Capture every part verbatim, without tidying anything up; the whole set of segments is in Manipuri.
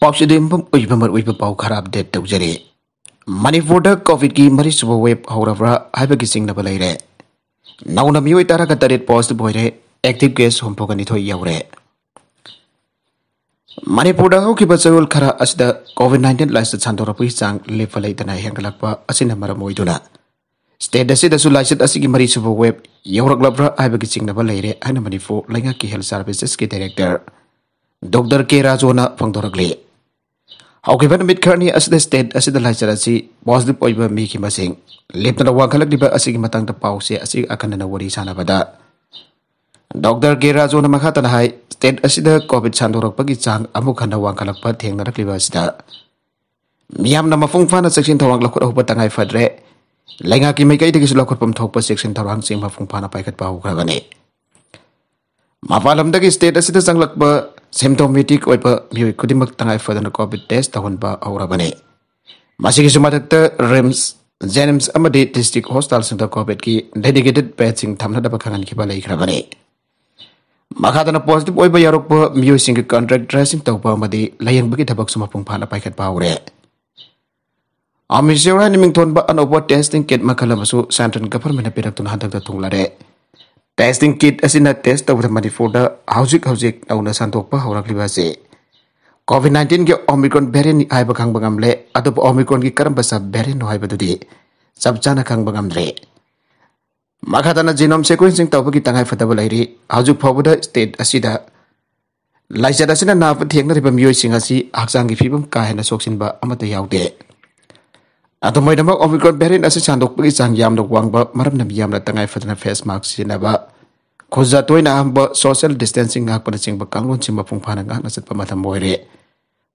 ꯑꯞꯁꯤꯗ ꯌꯨꯝꯐꯝ ꯑꯣꯏꯕ ꯃꯔꯨꯑꯣꯏꯕ ꯄꯥꯎ ꯈꯔ ꯑꯞꯗꯦꯠ ꯇꯧꯖꯔꯤ꯫ ꯃꯅꯤꯄꯨꯔꯗ ꯀꯣꯚꯤꯗꯀꯤ ꯃꯔꯤꯁꯨꯕ ꯋꯦꯕ ꯍꯧꯔꯕ꯭ꯔꯥ ꯍꯥꯏꯕꯒꯤ ꯆꯤꯡꯅꯕ ꯂꯩꯔꯦ꯫ ꯅꯧꯅ ꯃꯤꯑꯣꯏ ꯇꯔꯥꯒ ꯇꯔꯦꯠ ꯄꯣꯖꯤꯇꯤꯚ ꯑꯣꯏꯔꯦ꯫ ꯑꯦꯛꯇꯤꯚ ꯀꯦꯁ ꯍꯨꯝꯐꯨꯒ ꯅꯤꯊꯣꯏ ꯌꯧꯔꯦ꯫ ꯃꯅꯤꯄꯨꯔꯗ ꯍꯧꯈꯤꯕ ꯆꯌꯣꯜ ꯈꯔ ꯑꯁꯤꯗ ꯀꯣꯚꯤꯗ ꯅꯥꯏꯟꯇꯤꯟ ꯂꯥꯏꯆꯠ ꯁꯟꯗꯣꯔꯛꯄꯒꯤ ꯆꯥꯡ ꯂꯦꯞꯄ ꯂꯩꯇꯅ ꯍꯦꯟꯒꯠꯂꯛꯄ ꯑꯁꯤꯅ ꯃꯔꯝ ꯑꯣꯏꯗꯨꯅ ꯁ꯭ꯇꯦꯠ ꯑꯁꯤꯗꯁꯨ ꯂꯥꯏꯆꯠ ꯑꯁꯤꯒꯤ ꯃꯔꯤꯁꯨꯕ ꯋꯦꯕ ꯌꯧꯔꯛꯂꯕ꯭ꯔꯥ ꯍꯥꯏꯕꯒꯤ ꯆꯤꯡꯅꯕ ꯂꯩꯔꯦ ꯍꯥꯏꯅ ꯃꯅꯤꯄꯨꯔ ꯂꯩꯉꯥꯛꯀꯤ ꯍꯦꯜꯊ ꯁꯥꯔꯚꯤꯁꯦꯁꯀꯤ ꯗꯥꯏꯔꯦꯛꯇꯔ ꯗꯣꯛꯇꯔ ꯀꯦ ꯔꯥꯖꯨꯅ ꯐꯣꯡꯗꯣꯔꯛꯂꯤ꯫ ꯍꯧꯈꯤꯕ ꯅꯨꯃꯤꯠ ꯈꯔꯅꯤ ꯑꯁꯤꯗ ꯁ꯭ꯇꯦꯠ ꯑꯁꯤꯗ ꯂꯥꯏꯆꯠ ꯑꯁꯤ ꯄꯣꯖꯤꯇꯤꯚ ꯑꯣꯏꯕ ꯃꯤꯒꯤ ꯃꯁꯤꯡ ꯂꯦꯞꯇꯅ ꯋꯥꯡꯈꯠꯂꯛꯂꯤꯕ ꯑꯁꯤꯒꯤ ꯃꯇꯥꯡꯗ ꯄꯥꯎꯁꯦ ꯑꯁꯤ ꯑꯈꯟꯅꯅ ꯋꯥꯔꯤ ꯁꯥꯟꯅꯕꯗ ꯗꯣꯛꯇꯔ ꯀꯦ ꯔꯥꯖꯨꯅ ꯃꯈꯥ ꯇꯥꯅ ꯍꯥꯏ, ꯁ꯭ꯇꯦꯠ ꯑꯁꯤꯗ ꯀꯣꯚꯤꯗ ꯁꯟꯗꯣꯔꯛꯄꯒꯤ ꯆꯥꯡ ꯑꯃꯨꯛ ꯍꯟꯅ ꯋꯥꯡꯈꯠꯂꯛꯄ ꯊꯦꯡꯅꯔꯛꯂꯤꯕ ꯑꯁꯤꯗ ꯃꯤꯌꯥꯝꯅ ꯃꯄꯨꯡ ꯐꯥꯅ ꯆꯦꯛꯁꯤꯟ ꯊꯧꯔꯥꯡ ꯂꯧꯈꯠꯍꯧꯕ ꯇꯉꯥꯏ ꯐꯗ꯭ꯔꯦ꯫ ꯂꯩꯉꯥꯛꯀꯤ ꯃꯥꯏꯀꯩꯗꯒꯤꯁꯨ ꯂꯧꯈꯠꯐꯝ ꯊꯣꯛꯄ ꯆꯦꯛꯁꯤꯟ ꯊꯧꯔꯥꯡꯁꯤꯡ ꯃꯄꯨꯡ ꯐꯥꯅ ꯄꯥꯏꯈꯠꯄ ꯍꯧꯈ꯭ꯔꯕꯅꯤ꯫ ꯃꯄꯥꯟ ꯂꯝꯗꯒꯤ ꯁ꯭ꯇꯦꯠ ꯑꯁꯤꯗ ꯆꯪꯂꯛꯄ ꯁꯤꯝꯇꯣꯃꯦꯇꯤꯛ ꯑꯣꯏꯕ ꯃꯤꯑꯣꯏ ꯈꯨꯗꯤꯡꯃꯛ ꯇꯉꯥꯏ ꯐꯗꯅ ꯀꯣꯚꯤꯗ ꯇꯦꯁ ꯇꯧꯍꯟꯕ ꯍꯧꯔꯕꯅꯤ꯫ ꯃꯁꯤꯒꯤꯁꯨ ꯃꯊꯛꯇ ꯔꯤꯝꯁ, ꯖꯦꯅꯤꯝꯁ ꯑꯃꯗꯤ ꯗꯤꯁꯇ꯭ꯔꯤꯛ ꯍꯣꯁꯄꯤꯇꯥꯜꯁꯤꯡꯗ ꯀꯣꯚꯤꯗꯀꯤ ꯗꯦꯗꯤꯀꯦꯇꯦꯗ ꯕꯦꯗꯁꯤꯡ ꯊꯝꯅꯅꯕ ꯈꯪꯍꯟꯈꯤꯕ ꯂꯩꯈ꯭ꯔꯕꯅꯤ꯫ ꯃꯈꯥ ꯇꯥꯅ ꯄꯣꯖꯤꯇꯤꯚ ꯑꯣꯏꯕ ꯌꯥꯎꯔꯛꯄ ꯃꯤꯑꯣꯏꯁꯤꯡꯒꯤ ꯀꯟꯇꯦꯛ ꯇ꯭ꯔꯦꯁꯤꯡ ꯇꯧꯕ ꯑꯃꯗꯤ ꯂꯥꯌꯦꯡꯕꯒꯤ ꯊꯕꯛꯁꯨ ꯃꯄꯨꯡ ꯐꯥꯅ ꯄꯥꯏꯈꯠꯄ ꯍꯧꯔꯦ꯫ ꯑꯃꯤꯁꯤꯌꯣꯔ ꯍꯥꯏꯅ ꯃꯤꯡꯊꯣꯟꯕ ꯑꯅꯧꯕ ꯇꯦꯁꯇꯤꯡ ꯀꯤꯠ ꯃꯈꯜ ꯑꯃꯁꯨ ꯁꯦꯟꯇ꯭ꯔꯦꯜ ꯒꯚꯔꯟꯃꯦꯟꯠꯅ ꯄꯤꯔꯛꯇꯨꯅ ꯍꯟꯗꯛꯇ ꯊꯨꯡꯂꯔꯦ꯫ ꯇꯦꯁꯇꯤꯡ ꯀꯤꯠ ꯑꯁꯤꯅ ꯇꯦꯁ ꯇꯧꯕꯗ ꯃꯅꯤꯄꯨꯔꯗ ꯍꯧꯖꯤꯛ ꯍꯧꯖꯤꯛ ꯅꯧꯅ ꯁꯟꯗꯣꯛꯄ ꯍꯧꯔꯛꯂꯤꯕ ꯑꯁꯤ ꯀꯣꯚꯤꯗ ꯅꯥꯏꯟꯇꯤꯟꯒꯤ ꯑꯣꯃꯤꯀ꯭ꯔꯣꯟ ꯚꯦꯔꯤꯌꯦꯟꯠ ꯍꯥꯏꯕ ꯈꯪꯕ ꯉꯝꯂꯦ, ꯑꯗꯨꯕꯨ ꯑꯣꯃꯤꯀ꯭ꯔꯣꯟꯒꯤ ꯀꯔꯝꯕ ꯁꯕ ꯚꯦꯔꯤꯌꯦꯟꯠꯅꯣ ꯍꯥꯏꯕꯗꯨꯗꯤ ꯆꯞ ꯆꯥꯅ ꯈꯪꯕ ꯉꯝꯗ꯭ꯔꯤ꯫ ꯃꯈꯥ ꯇꯥꯅ ꯖꯤꯅꯣꯝ ꯁꯤꯀ꯭ꯋꯦꯟꯁꯤꯡ ꯇꯧꯕꯒꯤ ꯇꯉꯥꯏ ꯐꯗꯕ ꯂꯩꯔꯤ꯫ ꯍꯧꯖꯤꯛ ꯐꯥꯎꯕꯗ ꯁ꯭ꯇꯦꯠ ꯑꯁꯤꯗ ꯂꯥꯏꯆꯠ ꯑꯁꯤꯅ ꯅꯥꯕ ꯊꯦꯡꯅꯔꯤꯕ ꯃꯤꯑꯣꯏꯁꯤꯡ ꯑꯁꯤ ꯍꯛꯆꯥꯡꯒꯤ ꯐꯤꯕꯝ ꯀꯥ ꯍꯦꯟꯅ ꯁꯣꯛꯆꯤꯟꯕ ꯑꯃꯠꯇ ꯌꯥꯎꯗꯦ꯫ ꯑꯗꯨꯝ ꯑꯣꯏꯅꯃꯛ, ꯑꯣꯃꯤꯀ꯭ꯔꯣꯟ ꯚꯦꯔꯤꯌꯦꯟꯠ ꯑꯁꯤ ꯁꯟꯗꯣꯛꯄꯒꯤ ꯆꯥꯡ ꯌꯥꯝꯅ ꯋꯥꯡꯕ ꯃꯔꯝꯅ ꯃꯤꯌꯥꯝꯅ ꯇꯉꯥꯏ ꯐꯗꯅ ꯐꯦꯁ ꯃꯥꯁꯛ ꯁꯤꯖꯤꯟꯅꯕ, ꯈꯨꯖ ꯇꯣꯏꯅ ꯍꯥꯝꯕ, ꯁꯣꯁꯤꯌꯦꯜ ꯗꯤꯁꯇꯦꯟꯁꯤꯡ ꯉꯥꯛꯄꯅꯆꯤꯡꯕ ꯀꯥꯡꯂꯣꯟꯁꯤꯡ ꯃꯄꯨꯡ ꯐꯥꯅ ꯉꯥꯛꯅ ꯆꯠꯄ ꯃꯇꯝ ꯑꯣꯏꯔꯦ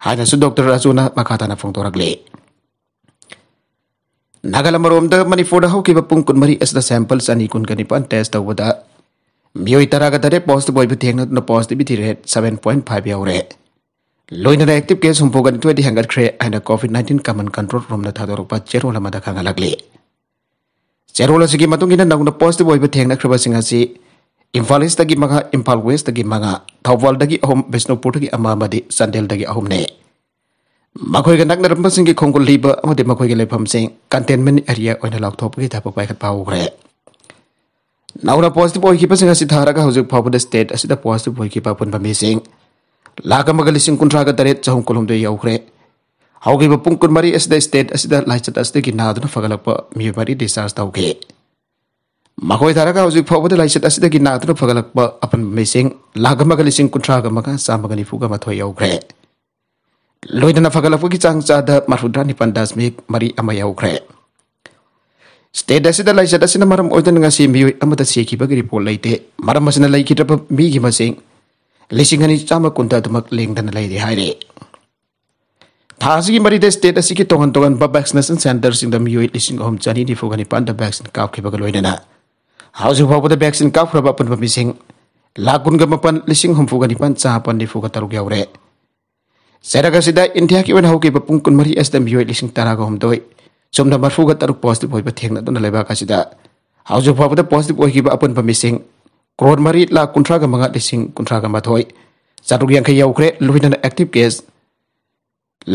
ꯍꯥꯏꯅꯁꯨ ꯗꯣꯛꯇꯔ ꯔꯥꯖꯨꯅ ꯃꯈꯥ ꯇꯥꯅ ꯐꯣꯡꯗꯣꯔꯛꯂꯤ꯫ ꯅꯥꯒꯥꯂꯦꯟ ꯃꯔꯣꯝꯗ ꯃꯅꯤꯄꯨꯔꯗ ꯍꯧꯈꯤꯕ ꯄꯨꯡ ꯀꯨꯟꯃꯔꯤ ꯑꯁꯤꯗ ꯁꯦꯝꯄꯜ ꯆꯅꯤ ꯀꯨꯟꯒ ꯅꯤꯄꯥꯟ ꯇꯦꯁ ꯇꯧꯕꯗ ꯃꯤꯑꯣꯏ ꯇꯔꯥꯒ ꯇꯔꯦꯠ ꯄꯣꯖꯤꯇꯤꯚ ꯑꯣꯏꯕ ꯊꯦꯡꯅꯗꯨꯅ positivity rate seven point five ꯌꯧꯔꯦ꯫ ꯂꯣꯏꯅꯅ ꯑꯦꯛꯇꯤꯚ ꯀꯦꯁ ꯍꯨꯝꯐꯨꯒ ꯅꯤꯊꯣꯏꯗꯤ ꯍꯦꯟꯒꯠꯈ꯭ꯔꯦ ꯍꯥꯏꯅ ꯀꯣꯚꯤꯗ ꯅꯥꯏꯟꯇꯤꯟ ꯀꯃꯟ ꯀꯟꯇ꯭ꯔꯣꯜ ꯔꯨꯝꯅ ꯊꯥꯗꯣꯔꯛꯄ ꯆꯦꯔꯣꯜ ꯑꯃꯗ ꯈꯪꯍꯜꯂꯛꯂꯤ꯫ ꯆꯦꯔꯣꯜ ꯑꯁꯤꯒꯤ ꯃꯇꯨꯡ ꯏꯟꯅ ꯅꯧꯅ ꯄꯣꯖꯤꯇꯤꯚ ꯑꯣꯏꯕ ꯊꯦꯡꯅꯈ꯭ꯔꯕꯁꯤꯡ ꯑꯁꯤ ꯏꯝꯐꯥꯜ ꯏꯁꯇꯒꯤ ꯃꯉꯥ, ꯏꯝꯐꯥꯜ ꯋꯦꯁꯇꯒꯤ ꯃꯉꯥ, ꯊꯧꯕꯥꯜꯗꯒꯤ ꯑꯍꯨꯝ, ꯕꯤꯁꯅꯨꯄꯨꯔꯗꯒꯤ ꯑꯃ ꯑꯃꯗꯤ ꯆꯥꯟꯗꯦꯜꯗꯒꯤ ꯑꯍꯨꯝꯅꯤ꯫ ꯃꯈꯣꯏꯒ ꯅꯛꯅꯔꯝꯕꯁꯤꯡꯒꯤ ꯈꯣꯡꯒꯨꯜ ꯂꯤꯕ ꯑꯃꯗꯤ ꯃꯈꯣꯏꯒꯤ ꯂꯩꯐꯝꯁꯤꯡ containment area ꯑꯣꯏꯅ ꯂꯥꯎꯊꯣꯛꯄꯒꯤ ꯊꯕꯛ ꯄꯥꯏꯈꯠꯄ ꯍꯧꯈ꯭ꯔꯦ꯫ ꯅꯧꯅ positive ꯑꯣꯏꯈꯤꯕꯁꯤꯡ ꯑꯁꯤ ꯊꯥꯔꯒ ꯍꯧꯖꯤꯛ ꯐꯥꯎꯕꯗ state ꯑꯁꯤꯗ positive ꯑꯣꯏꯈꯤꯕ ꯑꯄꯨꯟꯕ ꯃꯤꯁꯤꯡ ꯂꯥꯈ ꯑꯃꯒ ꯂꯤꯁꯤꯡ ꯀꯨꯟꯊ꯭ꯔꯥꯒ ꯇꯔꯦꯠ ꯆꯍꯨꯝ ꯀꯨꯟꯍꯨꯝꯗꯣꯏ ꯌꯧꯈ꯭ꯔꯦ꯫ ꯍꯧꯈꯤꯕ ꯄꯨꯡ ꯀꯨꯟꯃꯔꯤ ꯑꯁꯤꯗ state ꯑꯁꯤꯗ ꯂꯥꯏꯆꯠ ꯑꯁꯤꯗꯒꯤ ꯅꯥꯗꯨꯅ ꯐꯒꯠꯂꯛꯄ ꯃꯤꯑꯣꯏ ꯃꯔꯤ discharge ꯇꯧꯈꯤ꯫ ꯃꯈꯣꯏ ꯊꯥꯔꯒ ꯍꯧꯖꯤꯛ ꯐꯥꯎꯕꯗ ꯂꯥꯏꯆꯠ ꯑꯁꯤꯗꯒꯤ ꯅꯥꯗꯨꯅ ꯐꯒꯠꯂꯛꯄ ꯑꯄꯨꯟꯕ ꯃꯤꯁꯤꯡ ꯂꯥꯈ ꯑꯃꯒ ꯂꯤꯁꯤꯡ ꯀꯨꯟꯊ꯭ꯔꯥꯒ ꯃꯉꯥ ꯆꯥꯝꯃꯒ ꯅꯤꯐꯨꯒ ꯃꯥꯊꯣꯏ ꯌꯧꯈ꯭ꯔꯦ꯫ ꯂꯣꯏꯅꯅ ꯐꯒꯠꯂꯛꯄꯒꯤ ꯆꯥꯡ ꯆꯥꯗ ꯃꯔꯐꯨꯇꯔꯥ ꯅꯤꯄꯥꯟ ꯗꯁꯃꯤꯛ ꯃꯔꯤ ꯑꯃ ꯌꯧꯈ꯭ꯔꯦ꯫ State ꯑꯁꯤꯗ ꯂꯥꯏꯆꯠ ꯑꯁꯤꯅ ꯃꯔꯝ ꯑꯣꯏꯗꯨꯅ ꯉꯁꯤ ꯃꯤꯑꯣꯏ ꯑꯃꯠꯇ ꯁꯤꯈꯤꯕꯒꯤ report ꯂꯩꯇꯦ꯫ ꯃꯔꯝ ꯑꯁꯤꯅ ꯂꯩꯈꯤꯗ꯭ꯔꯕ ꯃꯤꯒꯤ ꯃꯁꯤꯡ ꯂꯤꯁꯤꯡ ꯑꯅꯤ ꯆꯥꯝꯃ ꯀꯨꯟꯗ ꯑꯗꯨꯃꯛ ꯂꯦꯡꯗꯅ ꯂꯩꯔꯤ ꯍꯥꯏꯔꯤ꯫ ꯊꯥ ꯑꯁꯤꯒꯤ ꯃꯔꯤꯗ state ꯑꯁꯤꯒꯤ ꯇꯣꯉꯥꯟ ꯇꯣꯉꯥꯟꯕ vaccination centreꯁꯤꯡꯗ ꯃꯤꯑꯣꯏ ꯂꯤꯁꯤꯡ ꯑꯍꯨꯝ ꯆꯅꯤ ꯅꯤꯐꯨꯒ ꯅꯤꯄꯥꯟꯗ vaccine ꯀꯥꯞꯈꯤꯕꯒ ꯂꯣꯏꯅꯅ ꯍꯧꯖꯤꯛ ꯐꯥꯎꯕꯗ vaccine ꯀꯥꯞꯈ꯭ꯔꯕ ꯑꯄꯨꯟꯕ ꯃꯤꯁꯤꯡ ꯂꯥꯈ ꯀꯨꯟꯒ ꯃꯥꯄꯟ ꯂꯤꯁꯤꯡ ꯍꯨꯝꯐꯨꯒ ꯅꯤꯄꯥꯟ ꯆꯥꯃꯥꯄꯟ ꯅꯤꯐꯨꯒ ꯇꯔꯨꯛ ꯌꯧꯔꯦ꯫ ꯆꯩꯔꯛ ꯑꯁꯤꯗ ꯏꯟꯗꯤꯌꯥꯒꯤ ꯑꯣꯏꯅ ꯍꯧꯈꯤꯕ ꯄꯨꯡ ꯀꯨꯟꯃꯔꯤ ꯑꯁꯤꯗ ꯃꯤꯑꯣꯏ ꯂꯤꯁꯤꯡ ꯇꯔꯥꯒ ꯍꯨꯝꯗꯣꯏ ꯆꯨꯝꯅ ꯃꯔꯐꯨꯒ ꯇꯔꯨꯛ positive ꯑꯣꯏꯕ ꯊꯦꯡꯅꯗꯨꯅ ꯂꯩꯕꯥꯛ ꯑꯁꯤꯗ ꯍꯧꯖꯤꯛ ꯐꯥꯎꯕꯗ positive ꯑꯣꯏꯈꯤꯕ ꯑꯄꯨꯟꯕ ꯃꯤꯁꯤꯡ ꯀ꯭ꯔꯣꯔ ꯃꯔꯤ ꯂꯥꯈ ꯀꯨꯟꯊ꯭ꯔꯥꯒ ꯃꯉꯥ ꯂꯤꯁꯤꯡ ꯀꯨꯟꯊ꯭ꯔꯥꯒ ꯃꯥꯊꯣꯏ ꯆꯥꯇ꯭ꯔꯨꯛ ꯌꯥꯡꯈꯩ ꯌꯧꯈ꯭ꯔꯦ꯫ ꯂꯣꯏꯅꯅ active case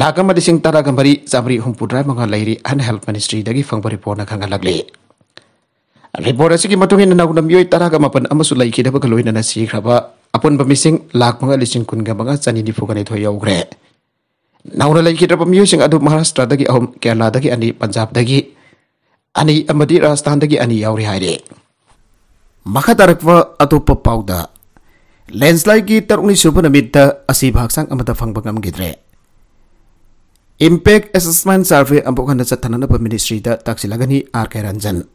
ꯂꯥꯈ ꯑꯃ ꯂꯤꯁꯤꯡ ꯇꯔꯥꯒ ꯃꯔꯤ ꯆꯥꯃꯔꯤ ꯍꯨꯝꯐꯨꯇꯔꯥ ꯃꯉꯥ ꯂꯩꯔꯤ ꯍꯥꯏꯅ health ministryꯗꯒꯤ ꯐꯪꯕ reportꯅ ꯈꯪꯍꯜꯂꯛꯂꯤ꯫ Report ꯑꯁꯤꯒꯤ ꯃꯇꯨꯡ ꯏꯟꯅ ꯅꯧꯅ ꯃꯤꯑꯣꯏ ꯇꯔꯥꯒ ꯃꯥꯄꯟ ꯑꯃꯁꯨ ꯂꯩꯈꯤꯗꯕꯒ ꯂꯣꯏꯅꯅ ꯁꯤꯈ꯭ꯔꯕ ꯑꯄꯨꯟꯕ ꯃꯤꯁꯤꯡ ꯂꯥꯈ ꯃꯉꯥ ꯂꯤꯁꯤꯡ ꯀꯨꯟꯒ ꯃꯉꯥ ꯆꯅꯤ ꯅꯤꯐꯨꯒ ꯅꯤꯊꯣꯏ ꯌꯧꯈ꯭ꯔꯦ꯫ ꯅꯧꯅ ꯂꯩꯈꯤꯗ꯭ꯔꯕ ꯃꯤꯑꯣꯏꯁꯤꯡ ꯑꯗꯨ ꯃꯍꯥꯔꯥꯁꯇ꯭ꯔꯗꯒꯤ ꯑꯍꯨꯝ, ꯀꯦꯔꯂꯥꯗꯒꯤ ꯑꯅꯤ, ꯄꯟꯖꯥꯕꯇꯒꯤ ꯑꯅꯤ ꯑꯃꯗꯤ ꯔꯥꯖꯁꯊꯥꯟꯗꯒꯤ ꯑꯅꯤ ꯌꯥꯎꯔꯤ ꯍꯥꯏꯔꯤ꯫ ꯃꯈꯥ ꯇꯥꯔꯛꯄ ꯑꯇꯣꯞꯄ ꯄꯥꯎꯗ, landslideꯀꯤ ꯇꯔꯨꯛꯅꯤ ꯁꯨꯕ ꯅꯨꯃꯤꯠꯇ ꯑꯁꯤꯕ ꯍꯛꯆꯥꯡ ꯑꯃꯠꯇ ꯐꯪꯕ ꯉꯝꯈꯤꯗ꯭ꯔꯦ꯫ Impact Assessment Survey ꯑꯃꯨꯛ ꯍꯟꯅ ꯆꯠꯊꯅꯅꯕ ministryꯗ ꯇꯥꯛꯁꯤꯜꯂꯒꯅꯤ R K ꯔꯟꯖꯟ꯫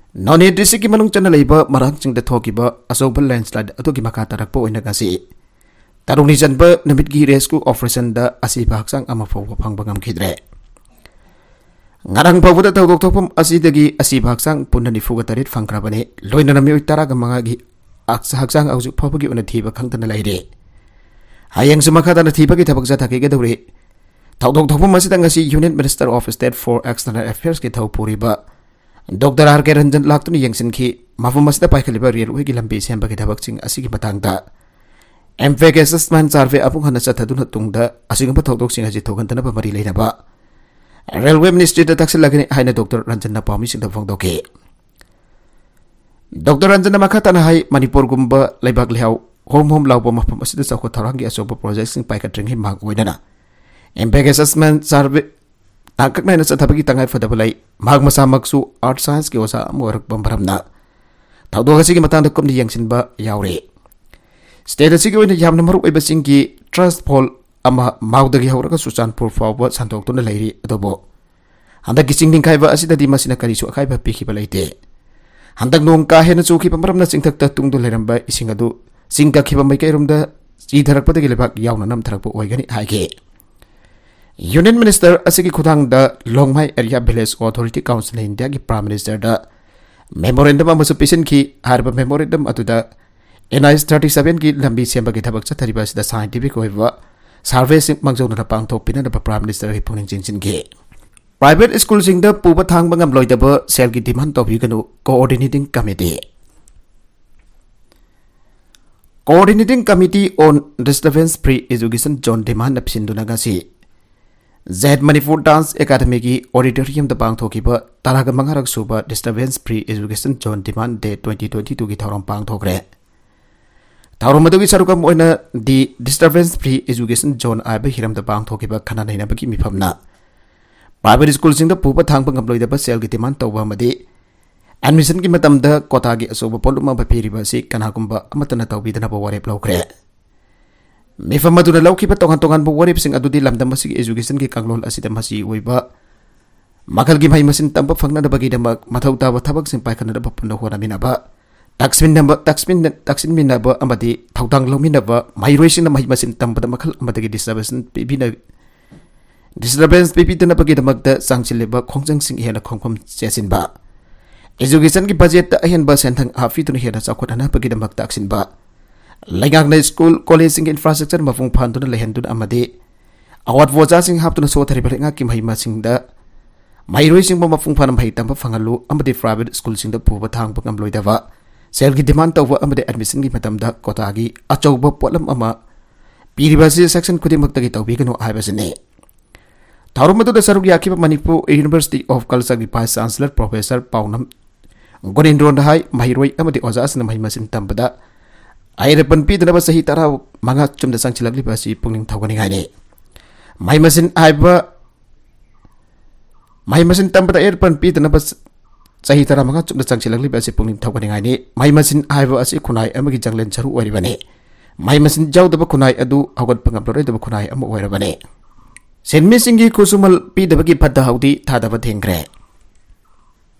ꯅꯣꯅꯦ districtꯀꯤ ꯃꯅꯨꯡ ꯆꯟꯅ ꯂꯩꯕ ꯃꯔꯥꯡꯁꯤꯡꯗ ꯊꯣꯛꯈꯤꯕ ꯑꯆꯧꯕ landslide ꯑꯗꯨꯒꯤ ꯃꯈꯥ ꯇꯥꯔꯛꯄ ꯑꯣꯏꯅ ꯉꯁꯤ ꯇꯔꯨꯛꯅꯤ ꯆꯟꯕ ꯅꯨꯃꯤꯠꯀꯤ rescue operationꯗ ꯑꯁꯤꯕ ꯍꯛꯆꯥꯡ ꯑꯃ ꯐꯥꯎꯕ ꯐꯪꯕ ꯉꯝꯈꯤꯗ꯭ꯔꯦ꯫ ꯉꯔꯥꯡ ꯐꯥꯎꯕꯗ ꯊꯧꯗꯣꯛ ꯊꯣꯛꯐꯝ ꯑꯁꯤꯗꯒꯤ ꯑꯁꯤꯕ ꯍꯛꯆꯥꯡ ꯄꯨꯟꯅ ꯅꯤꯐꯨꯒ ꯇꯔꯦꯠ ꯐꯪꯈ꯭ꯔꯕꯅꯤ꯫ ꯂꯣꯏꯅꯅ ꯃꯤꯑꯣꯏ ꯇꯔꯥꯒ ꯃꯉꯥꯒꯤ ꯍꯛꯆ-, ꯍꯛꯆꯥꯡ ꯍꯧꯖꯤꯛ ꯐꯥꯎꯕꯒꯤ ꯑꯣꯏꯅ ꯊꯤꯕ ꯈꯪꯗꯅ ꯂꯩꯔꯤ꯫ ꯍꯌꯦꯡꯁꯨ ꯃꯈꯥ ꯇꯥꯅ ꯊꯤꯕꯒꯤ ꯊꯕꯛ ꯆꯠꯊꯈꯤꯒꯗꯧꯔꯤ꯫ ꯊꯧꯗꯣꯛ ꯊꯣꯛꯐꯝ ꯑꯁꯤꯗ ꯉꯁꯤ Union Minister of State for External Affairsꯀꯤ ꯊꯧ ꯄꯨꯔꯤꯕ Doctor R K ꯔꯟꯖꯟ ꯂꯥꯛꯇꯨꯅ ꯌꯦꯡꯁꯤꯟꯈꯤ꯫ ꯃꯐꯝ ꯑꯁꯤꯗ ꯄꯥꯏꯈꯠꯂꯤꯕ railwayꯒꯤ ꯂꯝꯕꯤ ꯁꯦꯝꯕꯒꯤ ꯊꯕꯛꯁꯤꯡ ꯑꯁꯤꯒꯤ ꯃꯇꯥꯡꯗ M PACS Assessment Survey ꯑꯃꯨꯛ ꯍꯟꯅ ꯆꯠꯊꯗꯨꯅ ꯇꯨꯡꯗ ꯑꯁꯤꯒꯨꯝꯕ ꯊꯧꯗꯣꯛꯁꯤꯡ ꯑꯁꯤ ꯊꯣꯛꯍꯟꯗꯅꯕ ꯃꯔꯤ ꯂꯩꯅꯕ Railway Ministry ꯗ ꯇꯥꯛꯁꯤꯜꯂꯒꯅꯤ ꯍꯥꯏꯅ ꯗꯣꯛꯇꯔ ꯔꯟꯖꯟꯅ ꯄꯥꯎꯃꯤꯁꯤꯡꯗ ꯐꯣꯡꯗꯣꯛꯈꯤ꯫ ꯗꯣꯛꯇꯔ ꯔꯟꯖꯟꯅ ꯃꯈꯥ ꯇꯥꯅ ꯍꯥꯏ, ꯃꯅꯤꯄꯨꯔꯒꯨꯝꯕ ꯂꯩꯕꯥꯛ ꯂꯩꯍꯥꯎ ꯍꯣꯝ ꯍꯣꯝ ꯂꯥꯎꯕ ꯃꯐꯝ ꯑꯁꯤꯗ ꯆꯥꯎꯈꯠ ꯊꯧꯔꯥꯡꯒꯤ ꯑꯆꯧꯕ ꯄ꯭ꯔꯣꯖꯦꯛꯁꯤꯡ ꯄꯥꯏꯈꯠꯇ꯭ꯔꯤꯉꯩ ꯃꯥꯡ ꯑꯣꯏꯅꯅ M PACS Assessment Survey ꯇꯥꯡꯀꯛ ꯅꯥꯏꯅ ꯆꯠꯊꯕꯒꯤ ꯇꯉꯥꯏ ꯐꯗꯕ ꯂꯩ꯫ ꯃꯍꯥꯛ ꯃꯁꯥꯃꯛꯁꯨ Art Science ꯀꯤ ꯑꯣꯖꯥ ꯑꯃ ꯑꯣꯏꯔꯛꯄ ꯃꯔꯝꯅ ꯊꯧꯗꯣꯛ ꯑꯁꯤꯒꯤ ꯃꯇꯥꯡꯗ ꯀꯨꯞꯅ ꯌꯦꯡꯁꯤꯟꯕ ꯌꯥꯎꯔꯤ꯫ State ꯑꯁꯤꯒꯤ ꯑꯣꯏꯅ ꯌꯥꯝꯅ ꯃꯔꯨ ꯑꯣꯏꯕꯁꯤꯡꯒꯤ trust fall ꯑꯃ ꯃꯥꯎꯗꯒꯤ ꯍꯧꯔꯒ ꯆꯨꯔꯆꯥꯟꯄꯨꯔ ꯐꯥꯎꯕ ꯁꯟꯗꯣꯛꯇꯨꯅ ꯂꯩꯔꯤ, ꯑꯗꯨꯕꯨ ꯍꯟꯗꯛꯀꯤ ꯆꯤꯡ ꯅꯤꯡꯈꯥꯏꯕ ꯑꯁꯤꯗꯗꯤ ꯃꯁꯤꯅ ꯀꯔꯤꯁꯨ ꯑꯀꯥꯏꯕ ꯄꯤꯈꯤꯕ ꯂꯩꯇꯦ꯫ ꯍꯟꯗꯛ ꯅꯣꯡ ꯀꯥ ꯍꯦꯟꯅ ꯆꯨꯈꯤꯕ ꯃꯔꯝꯅ ꯆꯤꯡꯊꯛꯇ ꯇꯨꯡꯗꯨꯅ ꯂꯩꯔꯝꯕ ꯏꯁꯤꯡ ꯑꯗꯨ ꯆꯤꯡ ꯀꯛꯈꯤꯕ ꯃꯥꯏꯀꯩꯔꯣꯝꯗ ꯆꯤꯊꯔꯛꯄꯗꯒꯤ ꯂꯩꯕꯥꯛ ꯌꯥꯎꯅ ꯅꯝꯊꯔꯛꯄ ꯑꯣꯏꯒꯅꯤ ꯍꯥꯏꯈꯤ꯫ Union Minister ꯑꯁꯤꯒꯤ ꯈꯨꯠꯊꯥꯡꯗ ꯂꯣꯡꯃꯥꯏ Area Village Authority Council ꯅ ꯏꯟꯗꯤꯌꯥꯒꯤ Prime Minister ꯗ memorandum ꯑꯃꯁꯨ ꯄꯤꯁꯤꯟꯈꯤ꯫ ꯍꯥꯏꯔꯤꯕ memorandum ꯑꯗꯨꯗ N H thirty seven ꯒꯤ ꯂꯝꯕꯤ ꯁꯦꯝꯕꯒꯤ ꯊꯕꯛ ꯆꯠꯊꯔꯤꯕ ꯑꯁꯤꯗ scientific ꯑꯣꯏꯕ survey ꯁꯤꯡ ꯃꯥꯡꯖꯧꯅꯅ ꯄꯥꯡꯊꯣꯛꯄꯤꯅꯅꯕ Prime Minister ꯒꯤ ꯄꯨꯛꯅꯤꯡ ꯆꯤꯡꯁꯤꯟꯈꯤ꯫ Private school ꯁꯤꯡꯗ ꯄꯨꯕ ꯊꯥꯡꯕ ꯉꯝꯂꯣꯏꯗꯕ ꯁꯦꯜꯒꯤ demand ꯇꯧꯕꯤꯒꯅꯨ, Coordinating Committee꯫ Coordinating Committee on Disturbance Free Education Zone demand ꯅ ꯄꯤꯁꯤꯟꯗꯨꯅ ꯉꯁꯤ ꯖꯦꯠ ꯃꯅꯤꯄꯨꯔ Dance Academy ꯒꯤ auditorium ꯗ ꯄꯥꯡꯊꯣꯛꯈꯤꯕ ꯇꯔꯥꯒ ꯃꯉꯥꯔꯛ ꯁꯨꯕ Disturbance Free Education Zone Demand Day twenty twenty two ꯒꯤ ꯊꯧꯔꯝ ꯄꯥꯡꯊꯣꯛꯈ꯭ꯔꯦ꯫ ꯊꯧꯔꯝ ꯑꯗꯨꯒꯤ ꯁꯔꯨꯛ ꯑꯃ ꯑꯣꯏꯅ The Disturbance Free Education Zone ꯍꯥꯏꯕ ꯍꯤꯔꯝꯗ ꯄꯥꯡꯊꯣꯛꯈꯤꯕ ꯈꯟꯅ ꯅꯩꯅꯕꯒꯤ ꯃꯤꯐꯝꯅ private school ꯁꯤꯡꯗ ꯄꯨꯕ ꯊꯥꯡꯕ ꯉꯝꯂꯣꯏꯗꯕ ꯁꯦꯜꯒꯤ demand ꯇꯧꯕ ꯑꯃꯗꯤ admission ꯒꯤ ꯃꯇꯝꯗ quota ꯒꯤ ꯑꯆꯧꯕ ꯄꯣꯠꯂꯨꯝ ꯑꯃ ꯄꯤꯔꯤꯕ ꯑꯁꯤ ꯀꯅꯥꯒꯨꯝꯕ ꯑꯃꯠꯇꯅ ꯇꯧꯕꯤꯗꯅꯕ ꯋꯥꯔꯦꯞ ꯂꯧꯈ꯭ꯔꯦ꯫ ꯃꯤꯐꯝ ꯑꯗꯨꯅ ꯂꯧꯈꯤꯕ ꯇꯣꯉꯥꯟ ꯇꯣꯉꯥꯟꯕ ꯋꯥꯔꯦꯞꯁꯤꯡ ꯑꯗꯨꯗꯤ ꯂꯝꯗꯝ ꯑꯁꯤꯒꯤ education ꯒꯤ ꯀꯥꯡꯂꯣꯟ ꯑꯁꯤꯗ ꯃꯆꯤ ꯑꯣꯏꯕ ꯃꯈꯜꯒꯤ ꯃꯍꯩ ꯃꯁꯤꯡ ꯇꯝꯕ ꯐꯪꯅꯅꯕꯒꯤꯗꯃꯛ ꯃꯊꯧ ꯇꯥꯕ ꯊꯕꯛꯁꯤꯡ ꯄꯥꯏꯈꯠꯅꯅꯕ ꯄꯨꯟꯅ ꯍꯣꯠꯅꯃꯤꯟꯅꯕ, ꯇꯥꯛꯁꯤꯟꯅꯕ, ꯇꯥꯛꯁꯤꯟ-, ꯇꯥꯛꯁꯤꯟꯃꯤꯟꯅꯕ ꯑꯃꯗꯤ ꯊꯧꯗꯥꯡ ꯂꯧꯃꯤꯟꯅꯕ, ꯃꯍꯩꯔꯣꯏꯁꯤꯡꯅ ꯃꯍꯩ ꯃꯁꯤꯡ ꯇꯝꯕꯗ ꯃꯈꯜ ꯑꯃꯗꯒꯤ disturbance ꯄꯤꯕꯤꯅ-, disturbance ꯄꯤꯕꯤꯗꯅꯕꯒꯤꯗꯃꯛꯇ ꯆꯪꯁꯤꯜꯂꯤꯕ ꯈꯣꯡꯖꯪꯁꯤꯡ ꯍꯦꯟꯅ ꯈꯣꯡꯐꯝ ꯆꯦꯠꯁꯤꯟꯕ, education ꯒꯤ budget ꯇ ꯑꯍꯦꯟꯕ ꯁꯦꯟꯊꯪ ꯍꯥꯞꯄꯤꯗꯨꯅ ꯍꯦꯟꯅ ꯆꯥꯎꯈꯠꯍꯟꯅꯕꯒꯤꯗꯃꯛ ꯇꯥꯛꯁꯤꯟꯕ, ꯂꯩꯉꯥꯛꯅ school, college ꯁꯤꯡꯒꯤ infrastructure ꯃꯄꯨꯡ ꯐꯥꯍꯟꯗꯨꯅ ꯂꯩꯍꯟꯗꯨꯅ ꯑꯃꯗꯤ ꯑꯋꯥꯠꯄ ꯑꯣꯖꯥꯁꯤꯡ ꯍꯥꯞꯇꯨꯅ ꯁꯣꯠꯊꯔꯤꯕ ꯂꯩꯉꯥꯛꯀꯤ ꯃꯍꯩ ꯃꯁꯤꯡꯗ ꯃꯍꯩꯔꯣꯏꯁꯤꯡꯕꯨ ꯃꯄꯨꯡ ꯐꯥꯅ ꯃꯍꯩ ꯇꯝꯕ ꯐꯪꯍꯜꯂꯨ ꯑꯃꯗꯤ private school ꯁꯤꯡꯗ ꯄꯨꯕ ꯊꯥꯡꯕ ꯉꯝꯂꯣꯏꯗꯕ ꯁꯦꯜꯒꯤ ꯗꯤꯃꯥꯟ ꯇꯧꯕ ꯑꯃꯗꯤ ꯑꯦꯗꯃꯤꯁꯟꯒꯤ ꯃꯇꯝꯗ ꯀꯣꯇꯥꯒꯤ ꯑꯆꯧꯕ ꯄꯣꯠꯂꯝ ꯑꯃ ꯄꯤꯔꯤꯕ ꯑꯁꯤ ꯁꯦꯛꯁꯟ ꯈꯨꯗꯤꯡꯃꯛꯇꯒꯤ ꯇꯧꯕꯤꯒꯅꯨ ꯍꯥꯏꯕꯁꯤꯅꯤ꯫ ꯊꯧꯔꯝ ꯑꯗꯨꯗ ꯁꯔꯨꯛ ꯌꯥꯈꯤꯕ ꯃꯅꯤꯄꯨꯔ ꯌꯨꯅꯤꯚꯔꯁꯤꯇꯤ ꯑꯣꯐ ꯀꯜꯆꯔꯒꯤ ꯚꯥꯏꯁ ꯆꯥꯟꯁꯦꯂꯔ ꯄ꯭ꯔꯣꯐꯦꯁꯔ ꯄꯥꯎꯅꯝ ꯒꯨꯅꯦꯟꯗ꯭ꯔꯣꯅ ꯍꯥꯏ, ꯃꯍꯩꯔꯣꯏ ꯑꯃꯗꯤ ꯑꯣꯖꯥꯁꯤꯡꯅ ꯃꯍꯩ ꯃꯁꯤꯡ ꯇꯝꯕꯗ ꯑꯌꯦꯠꯄꯟ ꯄꯤꯗꯅꯕ ꯆꯍꯤ ꯇꯔꯥ ꯃꯉꯥ ꯆꯨꯝꯅ ꯆꯪꯁꯤꯜꯂꯛꯂꯤꯕ ꯑꯁꯤ ꯄꯨꯛꯅꯤꯡ ꯊꯧꯒꯠꯅꯤꯡꯉꯥꯏꯅꯤ꯫ ꯃꯍꯩ ꯃꯁꯤꯡ ꯍꯥꯏꯕ, ꯃꯍꯩ ꯃꯁꯤꯡ ꯇꯝꯕꯗ ꯑꯌꯦꯠꯄꯟ ꯄꯤꯗꯅꯕ ꯆ-, ꯆꯍꯤ ꯇꯔꯥ ꯃꯉꯥ ꯆꯨꯝꯅ ꯆꯪꯁꯤꯜꯂꯛꯂꯤꯕ ꯑꯁꯤ ꯄꯨꯛꯅꯤꯡ ꯊꯧꯒꯠꯅꯤꯡꯉꯥꯏꯅꯤ꯫ ꯃꯍꯩ ꯃꯁꯤꯡ ꯍꯥꯏꯕ ꯑꯁꯤ ꯈꯨꯟꯅꯥꯏ ꯑꯃꯒꯤ ꯆꯥꯡꯂꯦꯟ ꯁꯔꯨ ꯑꯣꯏꯔꯤꯕꯅꯤ꯫ ꯃꯍꯩ ꯃꯁꯤꯡ ꯌꯥꯎꯗꯕ ꯈꯨꯟꯅꯥꯏ ꯑꯗꯨ ꯍꯧꯒꯠꯄ ꯉꯝꯂꯔꯣꯏꯗꯕ ꯈꯨꯟꯅꯥꯏ ꯑꯃ ꯑꯣꯏꯔꯕꯅꯤ꯫ ꯁꯤꯟꯃꯤꯁꯤꯡꯒꯤ ꯈꯨꯠꯁꯨꯃꯜ ꯄꯤꯗꯕꯒꯤ ꯐꯠꯇ ꯍꯥꯎꯗꯤ ꯊꯥꯗꯕ ꯊꯤꯡꯈ꯭ꯔꯦ꯫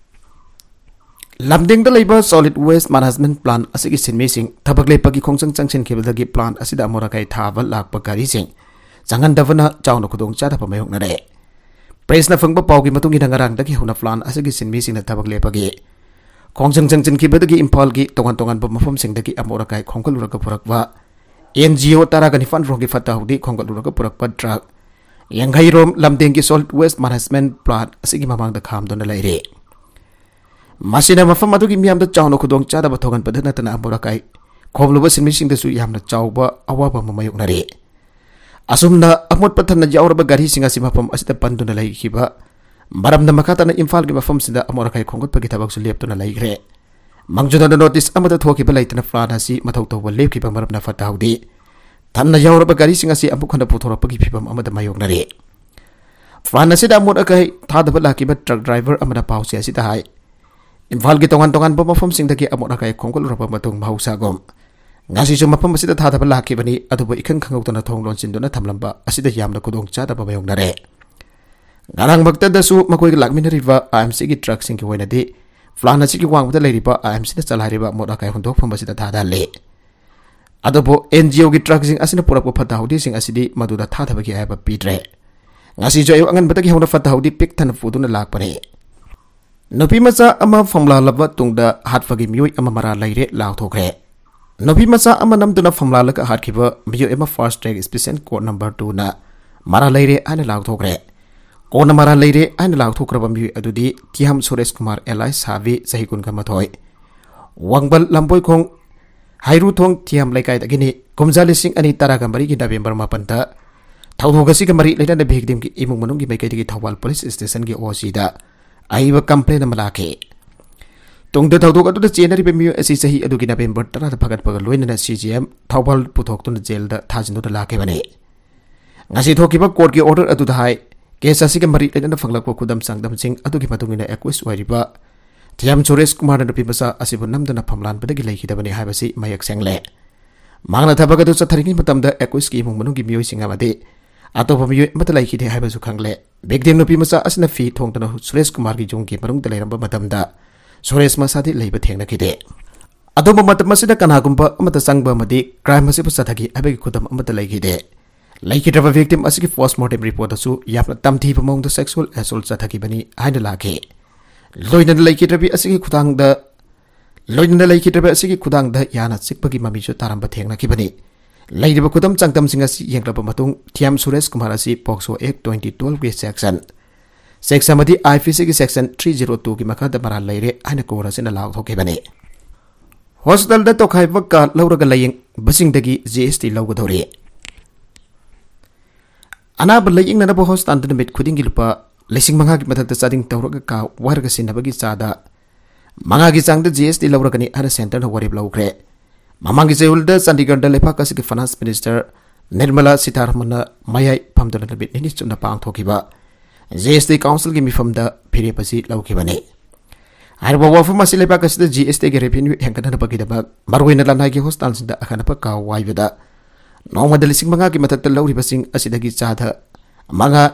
ꯂꯝꯗꯤꯡꯗ ꯂꯩꯕ solid waste management plant ꯑꯁꯤꯒꯤ ꯁꯤꯟꯃꯤꯁꯤꯡ ꯊꯕꯛ ꯂꯦꯞꯄꯒꯤ ꯈꯣꯡꯖꯪ ꯆꯪꯁꯤꯟꯈꯤꯕꯗꯒꯤ plant ꯑꯁꯤꯗ ꯑꯃꯣꯠ ꯑꯀꯥꯏ ꯊꯥꯕ ꯂꯥꯛꯄ ꯒꯥꯔꯤꯁꯤꯡ ꯆꯪꯍꯟꯗꯕꯅ ꯆꯥꯎꯅ ꯈꯨꯗꯣꯡꯆꯥꯗꯕ ꯃꯥꯌꯣꯛꯅꯔꯦ꯫ ꯄ꯭ꯔꯦꯁꯅ ꯐꯪꯕ ꯄꯥꯎꯒꯤ ꯃꯇꯨꯡ ꯏꯟꯅ, ꯉꯔꯥꯡꯗꯒꯤ ꯍꯧꯅ plant ꯑꯁꯤꯒꯤ ꯁꯤꯟꯃꯤꯁꯤꯡꯅ ꯊꯕꯛ ꯂꯦꯞꯄꯒꯤ ꯈꯣꯡꯖꯪ ꯆꯪꯁꯤꯟꯈꯤꯕꯗꯒꯤ ꯏꯝꯐꯥꯜꯒꯤ ꯇꯣꯉꯥꯟ ꯇꯣꯉꯥꯟꯕ ꯃꯐꯝꯁꯤꯡꯗꯒꯤ ꯑꯃꯣꯠ ꯑꯀꯥꯏ ꯈꯣꯝꯒꯠꯂꯨꯔꯒ ꯄꯨꯔꯛꯄ ꯑꯦꯟ ꯖꯤ ꯑꯣ ꯇꯔꯥꯒ ꯅꯤꯄꯥꯟ ꯔꯣꯝꯒꯤ ꯐꯠꯇ ꯍꯥꯎꯗꯤ ꯈꯣꯝꯒꯠꯂꯨꯔꯒ ꯄꯨꯔꯛꯄ ꯇ꯭ꯔꯛ ꯌꯥꯡꯈꯩ ꯔꯣꯝ ꯂꯝꯗꯤꯡꯒꯤ solid waste management plant ꯑꯁꯤꯒꯤ ꯃꯃꯥꯡꯗ ꯈꯥꯝꯗꯨꯅ ꯂꯩꯔꯦ꯫ ꯃꯁꯤꯅ ꯃꯐꯝ ꯑꯗꯨꯒꯤ ꯃꯤꯌꯥꯝꯗ ꯆꯥꯎꯅ ꯈꯨꯗꯣꯡꯆꯥꯗꯕ ꯊꯣꯛꯍꯟꯕꯗ ꯅꯠꯇꯅ ꯑꯃꯣꯠ ꯑꯀꯥꯏ ꯈꯣꯝꯂꯨꯕ ꯁꯤꯟꯃꯤꯁꯤꯡꯗꯁꯨ ꯌꯥꯝꯅ ꯆꯥꯎꯕ ꯑꯋꯥꯕ ꯑꯃ ꯃꯥꯌꯣꯛꯅꯔꯤ꯫ ꯑꯁꯨꯝꯅ ꯑꯃꯣꯠꯄ ꯊꯟꯅ ꯌꯥꯎꯔꯕ ꯒꯥꯔꯤꯁꯤꯡ ꯑꯁꯤ ꯃꯐꯝ ꯑꯁꯤꯗ ꯄꯟꯗꯨꯅ ꯂꯩꯈꯤꯕ ꯃꯔꯝꯅ ꯃꯈꯥ ꯇꯥꯅ ꯏꯝꯐꯥꯜꯒꯤ ꯃꯐꯝꯁꯤꯗ ꯑꯃꯣꯠ ꯑꯀꯥꯏ ꯈꯣꯝꯒꯠꯄꯒꯤ ꯊꯕꯛꯁꯨ ꯂꯦꯞꯇꯨꯅ ꯂꯩꯈ꯭ꯔꯦ꯫ ꯃꯥꯡꯖꯧꯅꯅ ꯅꯣꯇꯤꯁ ꯑꯃꯠꯇ ꯊꯣꯛꯈꯤꯕ ꯂꯩꯇꯅ plant ꯑꯁꯤ ꯃꯊꯧ ꯇꯧꯕ ꯂꯦꯞꯈꯤꯕ ꯃꯔꯝꯅ ꯐꯠꯇ ꯍꯥꯎꯗꯤ ꯊꯟꯅ ꯌꯥꯎꯔꯕ ꯒꯥꯔꯤꯁꯤꯡ ꯑꯁꯤ ꯑꯃꯨꯛ ꯍꯟꯅ ꯄꯨꯊꯣꯔꯛꯄꯒꯤ ꯐꯤꯚꯝ ꯑꯃꯗ ꯃꯥꯌꯣꯛꯅꯔꯤ꯫ Plant ꯑꯁꯤꯗ ꯑꯃꯣꯠ ꯑꯀꯥꯏ ꯊꯥꯗꯕ ꯂꯥꯛꯈꯤꯕ ꯇ꯭ꯔꯛ ꯗ꯭ꯔꯥꯏꯚꯔ ꯑꯃꯅ ꯄꯥꯎꯆꯦ ꯑꯁꯤꯗ ꯍꯥꯏ, ꯏꯝꯐꯥꯜꯒꯤ ꯇꯣꯉꯥꯟ ꯇꯣꯉꯥꯟꯕ ꯃꯐꯝꯁꯤꯡꯗꯒꯤ ꯑꯃꯣꯠ ꯑꯀꯥꯏ ꯈꯣꯝꯒꯠꯂꯨꯔꯕ ꯃꯇꯨꯡ ꯃꯍꯧꯁꯥꯒꯨꯝ ꯉꯁꯤꯁꯨ ꯃꯐꯝ ꯑꯁꯤꯗ ꯊꯥꯗꯕ ꯂꯥꯛꯈꯤꯕꯅꯤ, ꯑꯗꯨꯕꯨ ꯏꯈꯪ ꯈꯪꯍꯧꯗꯅ ꯊꯣꯡ ꯂꯣꯟꯁꯤꯟꯗꯨꯅ ꯊꯝꯂꯝꯕ ꯑꯁꯤꯗ ꯌꯥꯝꯅ ꯈꯨꯗꯣꯡꯆꯥꯗꯕ ꯃꯥꯌꯣꯛꯅꯔꯦ꯫ ꯉꯔꯥꯡꯃꯛꯇꯗꯁꯨ ꯃꯈꯣꯏꯒ ꯂꯥꯛꯃꯤꯟꯅꯔꯤꯕ ꯑꯥꯏ ꯑꯦꯝ ꯁꯤꯒꯤ ꯇ꯭ꯔꯛꯁꯤꯡꯒꯤ ꯑꯣꯏꯅꯗꯤ plant ꯑꯁꯤꯒꯤ ꯋꯥꯡꯃꯗ ꯂꯩꯔꯤꯕ ꯑꯥꯏ ꯑꯦꯝ ꯁꯤꯗ ꯆꯂꯥꯏꯔꯤꯕ ꯑꯃꯣꯠ ꯑꯀꯥꯏ ꯍꯨꯟꯗꯣꯛꯐꯝ ꯑꯁꯤꯗ ꯊꯥꯗꯍꯜꯂꯤ꯫ ꯑꯗꯨꯕꯨ ꯑꯦꯟ ꯖꯤ ꯑꯣꯒꯤ ꯇ꯭ꯔꯛꯁꯤꯡ ꯑꯁꯤꯅ ꯄꯨꯔꯛꯄ ꯐꯠꯇ ꯍꯥꯎꯗꯤꯁꯤꯡ ꯑꯁꯤꯗꯤ ꯃꯗꯨꯗ ꯊꯥꯗꯕꯒꯤ ꯑꯌꯥꯕ ꯄꯤꯗ꯭ꯔꯦ꯫ ꯉꯁꯤꯁꯨ ꯑꯌꯨꯛ ꯑꯉꯟꯕꯗꯒꯤ ꯍꯧꯅ ꯐꯠꯇ ꯍꯥꯎꯗꯤ ꯄꯤꯛ ꯊꯟꯅ ꯄꯨꯗꯨꯅ ꯂꯥꯛꯄꯅꯤ꯫ ꯅꯨꯄꯤ ꯃꯆꯥ ꯑꯃ ꯐꯝꯂꯥꯜꯂꯕ ꯇꯨꯡꯗ ꯍꯥꯠꯄꯒꯤ ꯃꯤꯑꯣꯏ ꯑꯃ ꯃꯔꯥꯜ ꯂꯩꯔꯦ ꯂꯥꯎꯊꯣꯛꯈ꯭ꯔꯦ꯫ ꯅꯨꯄꯤ ꯃꯆꯥ ꯑꯃ ꯅꯝꯗꯨꯅ ꯐꯝꯂꯥꯜꯂꯒ ꯍꯥꯠꯈꯤꯕ ꯃꯤꯑꯣꯏ ꯑꯃ fast track special court number twoꯅ ꯃꯔꯥꯜ ꯂꯩꯔꯦ ꯍꯥꯏꯅ ꯂꯥꯎꯊꯣꯛꯈ꯭ꯔꯦ꯫ ꯀꯣꯟꯅ ꯃꯔꯥꯜ ꯂꯩꯔꯦ ꯍꯥꯏꯅ ꯂꯥꯎꯊꯣꯛꯈ꯭ꯔꯕ ꯃꯤꯑꯣꯏ ꯑꯗꯨꯗꯤ ꯊꯤꯌꯥꯝ ꯁꯨꯔꯦꯁ ꯀꯨꯃꯥꯔ alias ꯁꯥꯕꯤ, ꯆꯍꯤ ꯀꯨꯟꯒ ꯃꯥꯊꯣꯏ, ꯋꯥꯡꯕꯜ ꯂꯝꯕꯣꯏꯈꯣꯡ ꯍꯩꯔꯨꯊꯣꯡ ꯊꯤꯌꯥꯝ ꯂꯩꯀꯥꯏꯗꯒꯤꯅꯤ꯫ ꯀꯨꯝꯖꯥ ꯂꯤꯁꯤꯡ ꯑꯅꯤ ꯇꯔꯥꯒ ꯃꯔꯤꯒꯤ ꯅꯕꯦꯝꯕꯔ ꯃꯥꯄꯟꯗ ꯊꯧꯗꯣꯛ ꯑꯁꯤꯒ ꯃꯔꯤ ꯂꯩꯅꯅ victimꯒꯤ ꯏꯃꯨꯡ ꯃꯅꯨꯡꯒꯤ ꯃꯥꯏꯀꯩꯗꯒꯤ ꯊꯧꯕꯥꯜ ꯄꯨꯂꯤꯁ ꯁ꯭ꯇꯦꯁꯟꯒꯤ OCꯗ ꯑꯏꯕ complaint ꯑꯃ ꯂꯥꯛꯈꯤ꯫ ꯇꯨꯡꯗ ꯊꯧꯗꯣꯛ ꯑꯗꯨꯗ ꯆꯦꯟꯅꯔꯤꯕ ꯃꯤꯑꯣꯏ ꯑꯁꯤ ꯆꯍꯤ ꯑꯗꯨꯒꯤ ꯅꯕꯦꯝꯕꯔ ꯇꯔꯥꯗ ꯐꯥꯒꯠꯄꯒ ꯂꯣꯏꯅꯅ CJM ꯊꯧꯕꯥꯜ ꯄꯨꯊꯣꯛꯇꯨꯅ ꯖꯦꯜꯗ ꯊꯥꯖꯤꯟꯗꯨꯅ ꯂꯥꯛꯈꯤꯕꯅꯤ꯫ ꯉꯁꯤ ꯊꯣꯛꯈꯤꯕ courtꯀꯤ order ꯑꯗꯨꯗ ꯍꯥꯏ, case ꯑꯁꯤꯒ ꯃꯔꯤ ꯂꯩꯅꯅ ꯐꯪꯂꯛꯄ ꯈꯨꯗꯝ ꯆꯥꯡꯗꯝꯁꯤꯡ ꯑꯗꯨꯒꯤ ꯃꯇꯨꯡ ꯏꯟꯅ accused ꯑꯣꯏꯔꯤꯕ ꯊꯤꯌꯥꯝ ꯁꯨꯔꯦꯁ ꯀꯨꯃꯥꯔꯅ ꯅꯨꯄꯤ ꯃꯆꯥ ꯑꯁꯤꯕꯨ ꯅꯝꯗꯨꯅ ꯐꯝꯂꯥꯟꯕꯗꯒꯤ ꯂꯩꯈꯤꯗꯕꯅꯤ ꯍꯥꯏꯕꯁꯤ ꯃꯌꯦꯛ ꯁꯦꯡꯂꯦ꯫ ꯃꯍꯥꯛꯅ ꯊꯕꯛ ꯑꯗꯨ ꯆꯠꯊꯔꯤꯉꯩ ꯃꯇꯝꯗ accusedꯀꯤ ꯏꯃꯨꯡ ꯃꯅꯨꯡꯒꯤ ꯃꯤꯑꯣꯏꯁꯤꯡ ꯑꯃꯗꯤ ꯑꯇꯣꯞꯄ ꯃꯤꯑꯣꯏ ꯑꯃꯠꯇ ꯂꯩꯈꯤꯗꯦ ꯍꯥꯏꯕꯁꯨ ꯈꯪꯂꯦ꯫ Victim ꯅꯨꯄꯤ ꯃꯆꯥ ꯑꯁꯤꯅ ꯐꯤ ꯊꯣꯡꯗꯨꯅ ꯁꯨꯔꯦꯁ ꯀꯨꯃꯥꯔꯒꯤ ꯌꯨꯝꯒꯤ ꯃꯅꯨꯡꯗ ꯂꯩꯔꯝꯕ ꯃꯇꯝꯗ ꯁꯨꯔꯦꯁ ꯃꯁꯥꯗꯤ ꯂꯩꯕ ꯊꯦꯡꯅꯈꯤꯗꯦ꯫ ꯑꯗꯨꯝꯕ ꯃꯇꯝ ꯑꯁꯤꯗ ꯀꯅꯥꯒꯨꯝꯕ ꯑꯃꯠꯇ ꯆꯪꯕ ꯑꯃꯗꯤ crime ꯑꯁꯤꯕꯨ ꯆꯠꯊꯈꯤ ꯍꯥꯏꯕꯒꯤ ꯈꯨꯗꯝ ꯑꯃꯠꯇ ꯂꯩꯈꯤꯗꯦ꯫ ꯂꯩꯈꯤꯗ꯭ꯔꯕ victim ꯑꯁꯤꯒꯤ post mortem reportꯇꯁꯨ ꯌꯥꯝꯅ ꯇꯝꯊꯤꯕ ꯃꯑꯣꯡꯗ sexual assault ꯆꯠꯊꯈꯤꯕꯅꯤ ꯍꯥꯏꯅ ꯂꯥꯛꯈꯤ꯫ ꯂꯣꯏꯅꯅ ꯂꯩꯈꯤꯗ꯭ꯔꯕꯤ ꯑꯁꯤꯒꯤ ꯈꯨꯊꯥꯡꯗ, ꯂꯣꯏꯅꯅ ꯂꯩꯈꯤꯗ꯭ꯔꯕꯤ ꯑꯁꯤꯒꯤ ꯈꯨꯊꯥꯡꯗ ꯌꯥꯅ ꯆꯤꯛꯄꯒꯤ ꯃꯃꯤꯁꯨ ꯇꯥꯔꯝꯕ ꯊꯦꯡꯅꯈꯤꯕꯅꯤ꯫ ꯂꯩꯔꯤꯕ ꯈꯨꯗꯝ ꯆꯥꯡꯗꯝꯁꯤꯡ ꯑꯁꯤ ꯌꯦꯡꯂꯕ ꯃꯇꯨꯡ, ꯊꯤꯌꯥꯝ ꯁꯨꯔꯦꯁ ꯀꯨꯃꯥꯔ ꯑꯁꯤ POCSO Act twenty twelveꯀꯤ section, section ꯑꯃꯗꯤ IPCꯒꯤ section three zero twoꯒꯤ ꯃꯈꯥꯗ ꯃꯔꯥꯜ ꯂꯩꯔꯦ ꯍꯥꯏꯅ court ꯑꯁꯤꯅ ꯂꯥꯎꯊꯣꯛꯈꯤꯕꯅꯤ꯫ Hospitalꯗ ꯇꯣꯈꯥꯏꯕ ꯀꯥ ꯂꯧꯔꯒ ꯂꯥꯌꯦꯡꯕꯁꯤꯡꯗꯒꯤ GST ꯂꯧꯒꯗꯧꯔꯤ꯫ ꯑꯅꯥꯕ ꯂꯥꯌꯦꯡꯅꯅꯕ hospitalꯗ ꯅꯨꯃꯤꯠ ꯈꯨꯗꯤꯡꯒꯤ ꯂꯨꯄꯥ ꯂꯤꯁꯤꯡ ꯃꯉꯥꯒꯤ ꯃꯊꯛꯇ charging ꯇꯧꯔꯒ ꯀꯥ ꯋꯥꯏꯔꯒ ꯁꯤꯟꯅꯕꯒꯤ ꯆꯥꯗ ꯃꯉꯥꯒꯤ ꯆꯥꯡꯗ GST ꯂꯧꯔꯒꯅꯤ ꯍꯥꯏꯅ centreꯅ ꯋꯥꯔꯦꯞ ꯂꯧꯈ꯭ꯔꯦ꯫ ꯃꯃꯥꯡꯒꯤ ꯆꯌꯣꯜꯗ ꯆꯥꯟꯗꯤꯒꯔꯗ ꯂꯩꯕꯥꯛ ꯑꯁꯤꯒꯤ finance minister ꯅꯤꯔꯃꯂꯥ ꯁꯤꯇꯥꯔꯥꯃꯟꯅ ꯃꯌꯥꯏ ꯐꯝꯗꯨꯅ ꯅꯨꯃꯤꯠ ꯅꯤꯅꯤ ꯆꯨꯞꯅ ꯄꯥꯡꯊꯣꯛꯈꯤꯕ GST councilꯒꯤ ꯃꯤꯐꯝꯗ ꯐꯤꯔꯦꯞ ꯑꯁꯤ ꯂꯧꯈꯤꯕꯅꯤ꯫ ꯍꯥꯏꯔꯤꯕ ꯋꯥꯐꯝ ꯑꯁꯤ ꯂꯩꯕꯥꯛ ꯑꯁꯤꯗ GSTꯒꯤ revenue ꯍꯦꯟꯒꯠꯅꯅꯕꯒꯤꯗꯃꯛ ꯃꯔꯨꯑꯣꯏꯅ ꯂꯅꯥꯏꯒꯤ hospitalꯁꯤꯡꯗ ꯑꯈꯟꯅꯕ ꯀꯥ ꯋꯥꯏꯕꯗ ꯅꯣꯡꯃꯗ ꯂꯤꯁꯤꯡ ꯃꯉꯥꯒꯤ ꯃꯊꯛꯇ ꯂꯧꯔꯤꯕꯁꯤꯡ ꯑꯁꯤꯗꯒꯤ ꯆꯥꯗ ꯃꯉꯥ,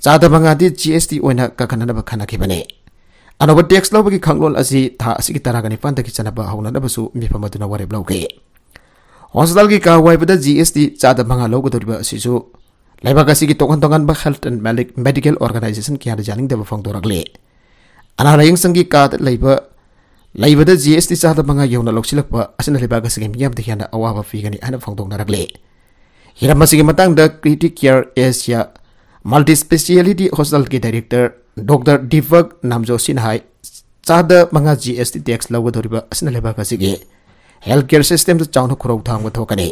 ꯆꯥꯗ ꯃꯉꯥꯗꯤ GST ꯑꯣꯏꯅ ꯀꯛꯈꯠꯅꯅꯕ ꯈꯟꯅꯈꯤꯕꯅꯤ꯫ ꯑꯅꯧꯕ tax ꯂꯧꯕꯒꯤ ꯈꯥꯡꯂꯣꯟ ꯑꯁꯤ ꯊꯥ ꯑꯁꯤꯒꯤ ꯇꯔꯥꯒ ꯅꯤꯄꯥꯟꯗꯒꯤ ꯆꯠꯅꯕ ꯍꯧꯅꯅꯕꯁꯨ ꯃꯤꯐꯝ ꯑꯗꯨꯅ ꯋꯥꯔꯦꯞ ꯂꯧꯈꯤ꯫ Hospitalꯒꯤ ꯀꯥ ꯋꯥꯏꯕꯗ GST ꯆꯥꯗ ꯃꯉꯥ ꯂꯧꯒꯗꯧꯔꯤꯕ ꯑꯁꯤꯁꯨ ꯂꯩꯕꯥꯛ ꯑꯁꯤꯒꯤ ꯇꯣꯉꯥꯟ ꯇꯣꯉꯥꯟꯕ health and medi-, medical organization ꯀꯌꯥꯅ ꯌꯥꯅꯤꯡꯗꯕ ꯐꯣꯡꯗꯣꯔꯛꯂꯤ꯫ ꯑꯅꯥ ꯂꯥꯌꯦꯡꯁꯪꯒꯤ ꯀꯥꯗ ꯂꯩꯕ, ꯂꯩꯕꯗ GST ꯆꯥꯗ ꯃꯉꯥ ꯌꯧꯅ ꯂꯧꯁꯤꯜꯂꯛꯄ ꯑꯁꯤꯅ ꯂꯩꯕꯥꯛ ꯑꯁꯤꯒꯤ ꯃꯤꯌꯥꯝꯗ ꯍꯦꯟꯅ ꯑꯋꯥꯕ ꯄꯤꯒꯅꯤ ꯍꯥꯏꯅ ꯐꯣꯡꯗꯣꯛꯅꯔꯛꯂꯤ꯫ ꯍꯤꯔꯝ ꯑꯁꯤꯒꯤ ꯃꯇꯥꯡꯗ Criticare Asia Multispeciality Hospitalꯒꯤ director Doctor Deepak Namjoshina ꯍꯥꯏ, ꯆꯥꯗ ꯃꯉꯥ G S T tax ꯂꯧꯒꯗꯧꯔꯤꯕ ꯑꯁꯤꯅ ꯂꯩꯕꯥꯛ ꯑꯁꯤꯒꯤ health care systemꯗ ꯆꯥꯎꯅ ꯈꯨꯔꯧ ꯊꯥꯡꯕ ꯊꯣꯛꯀꯅꯤ꯫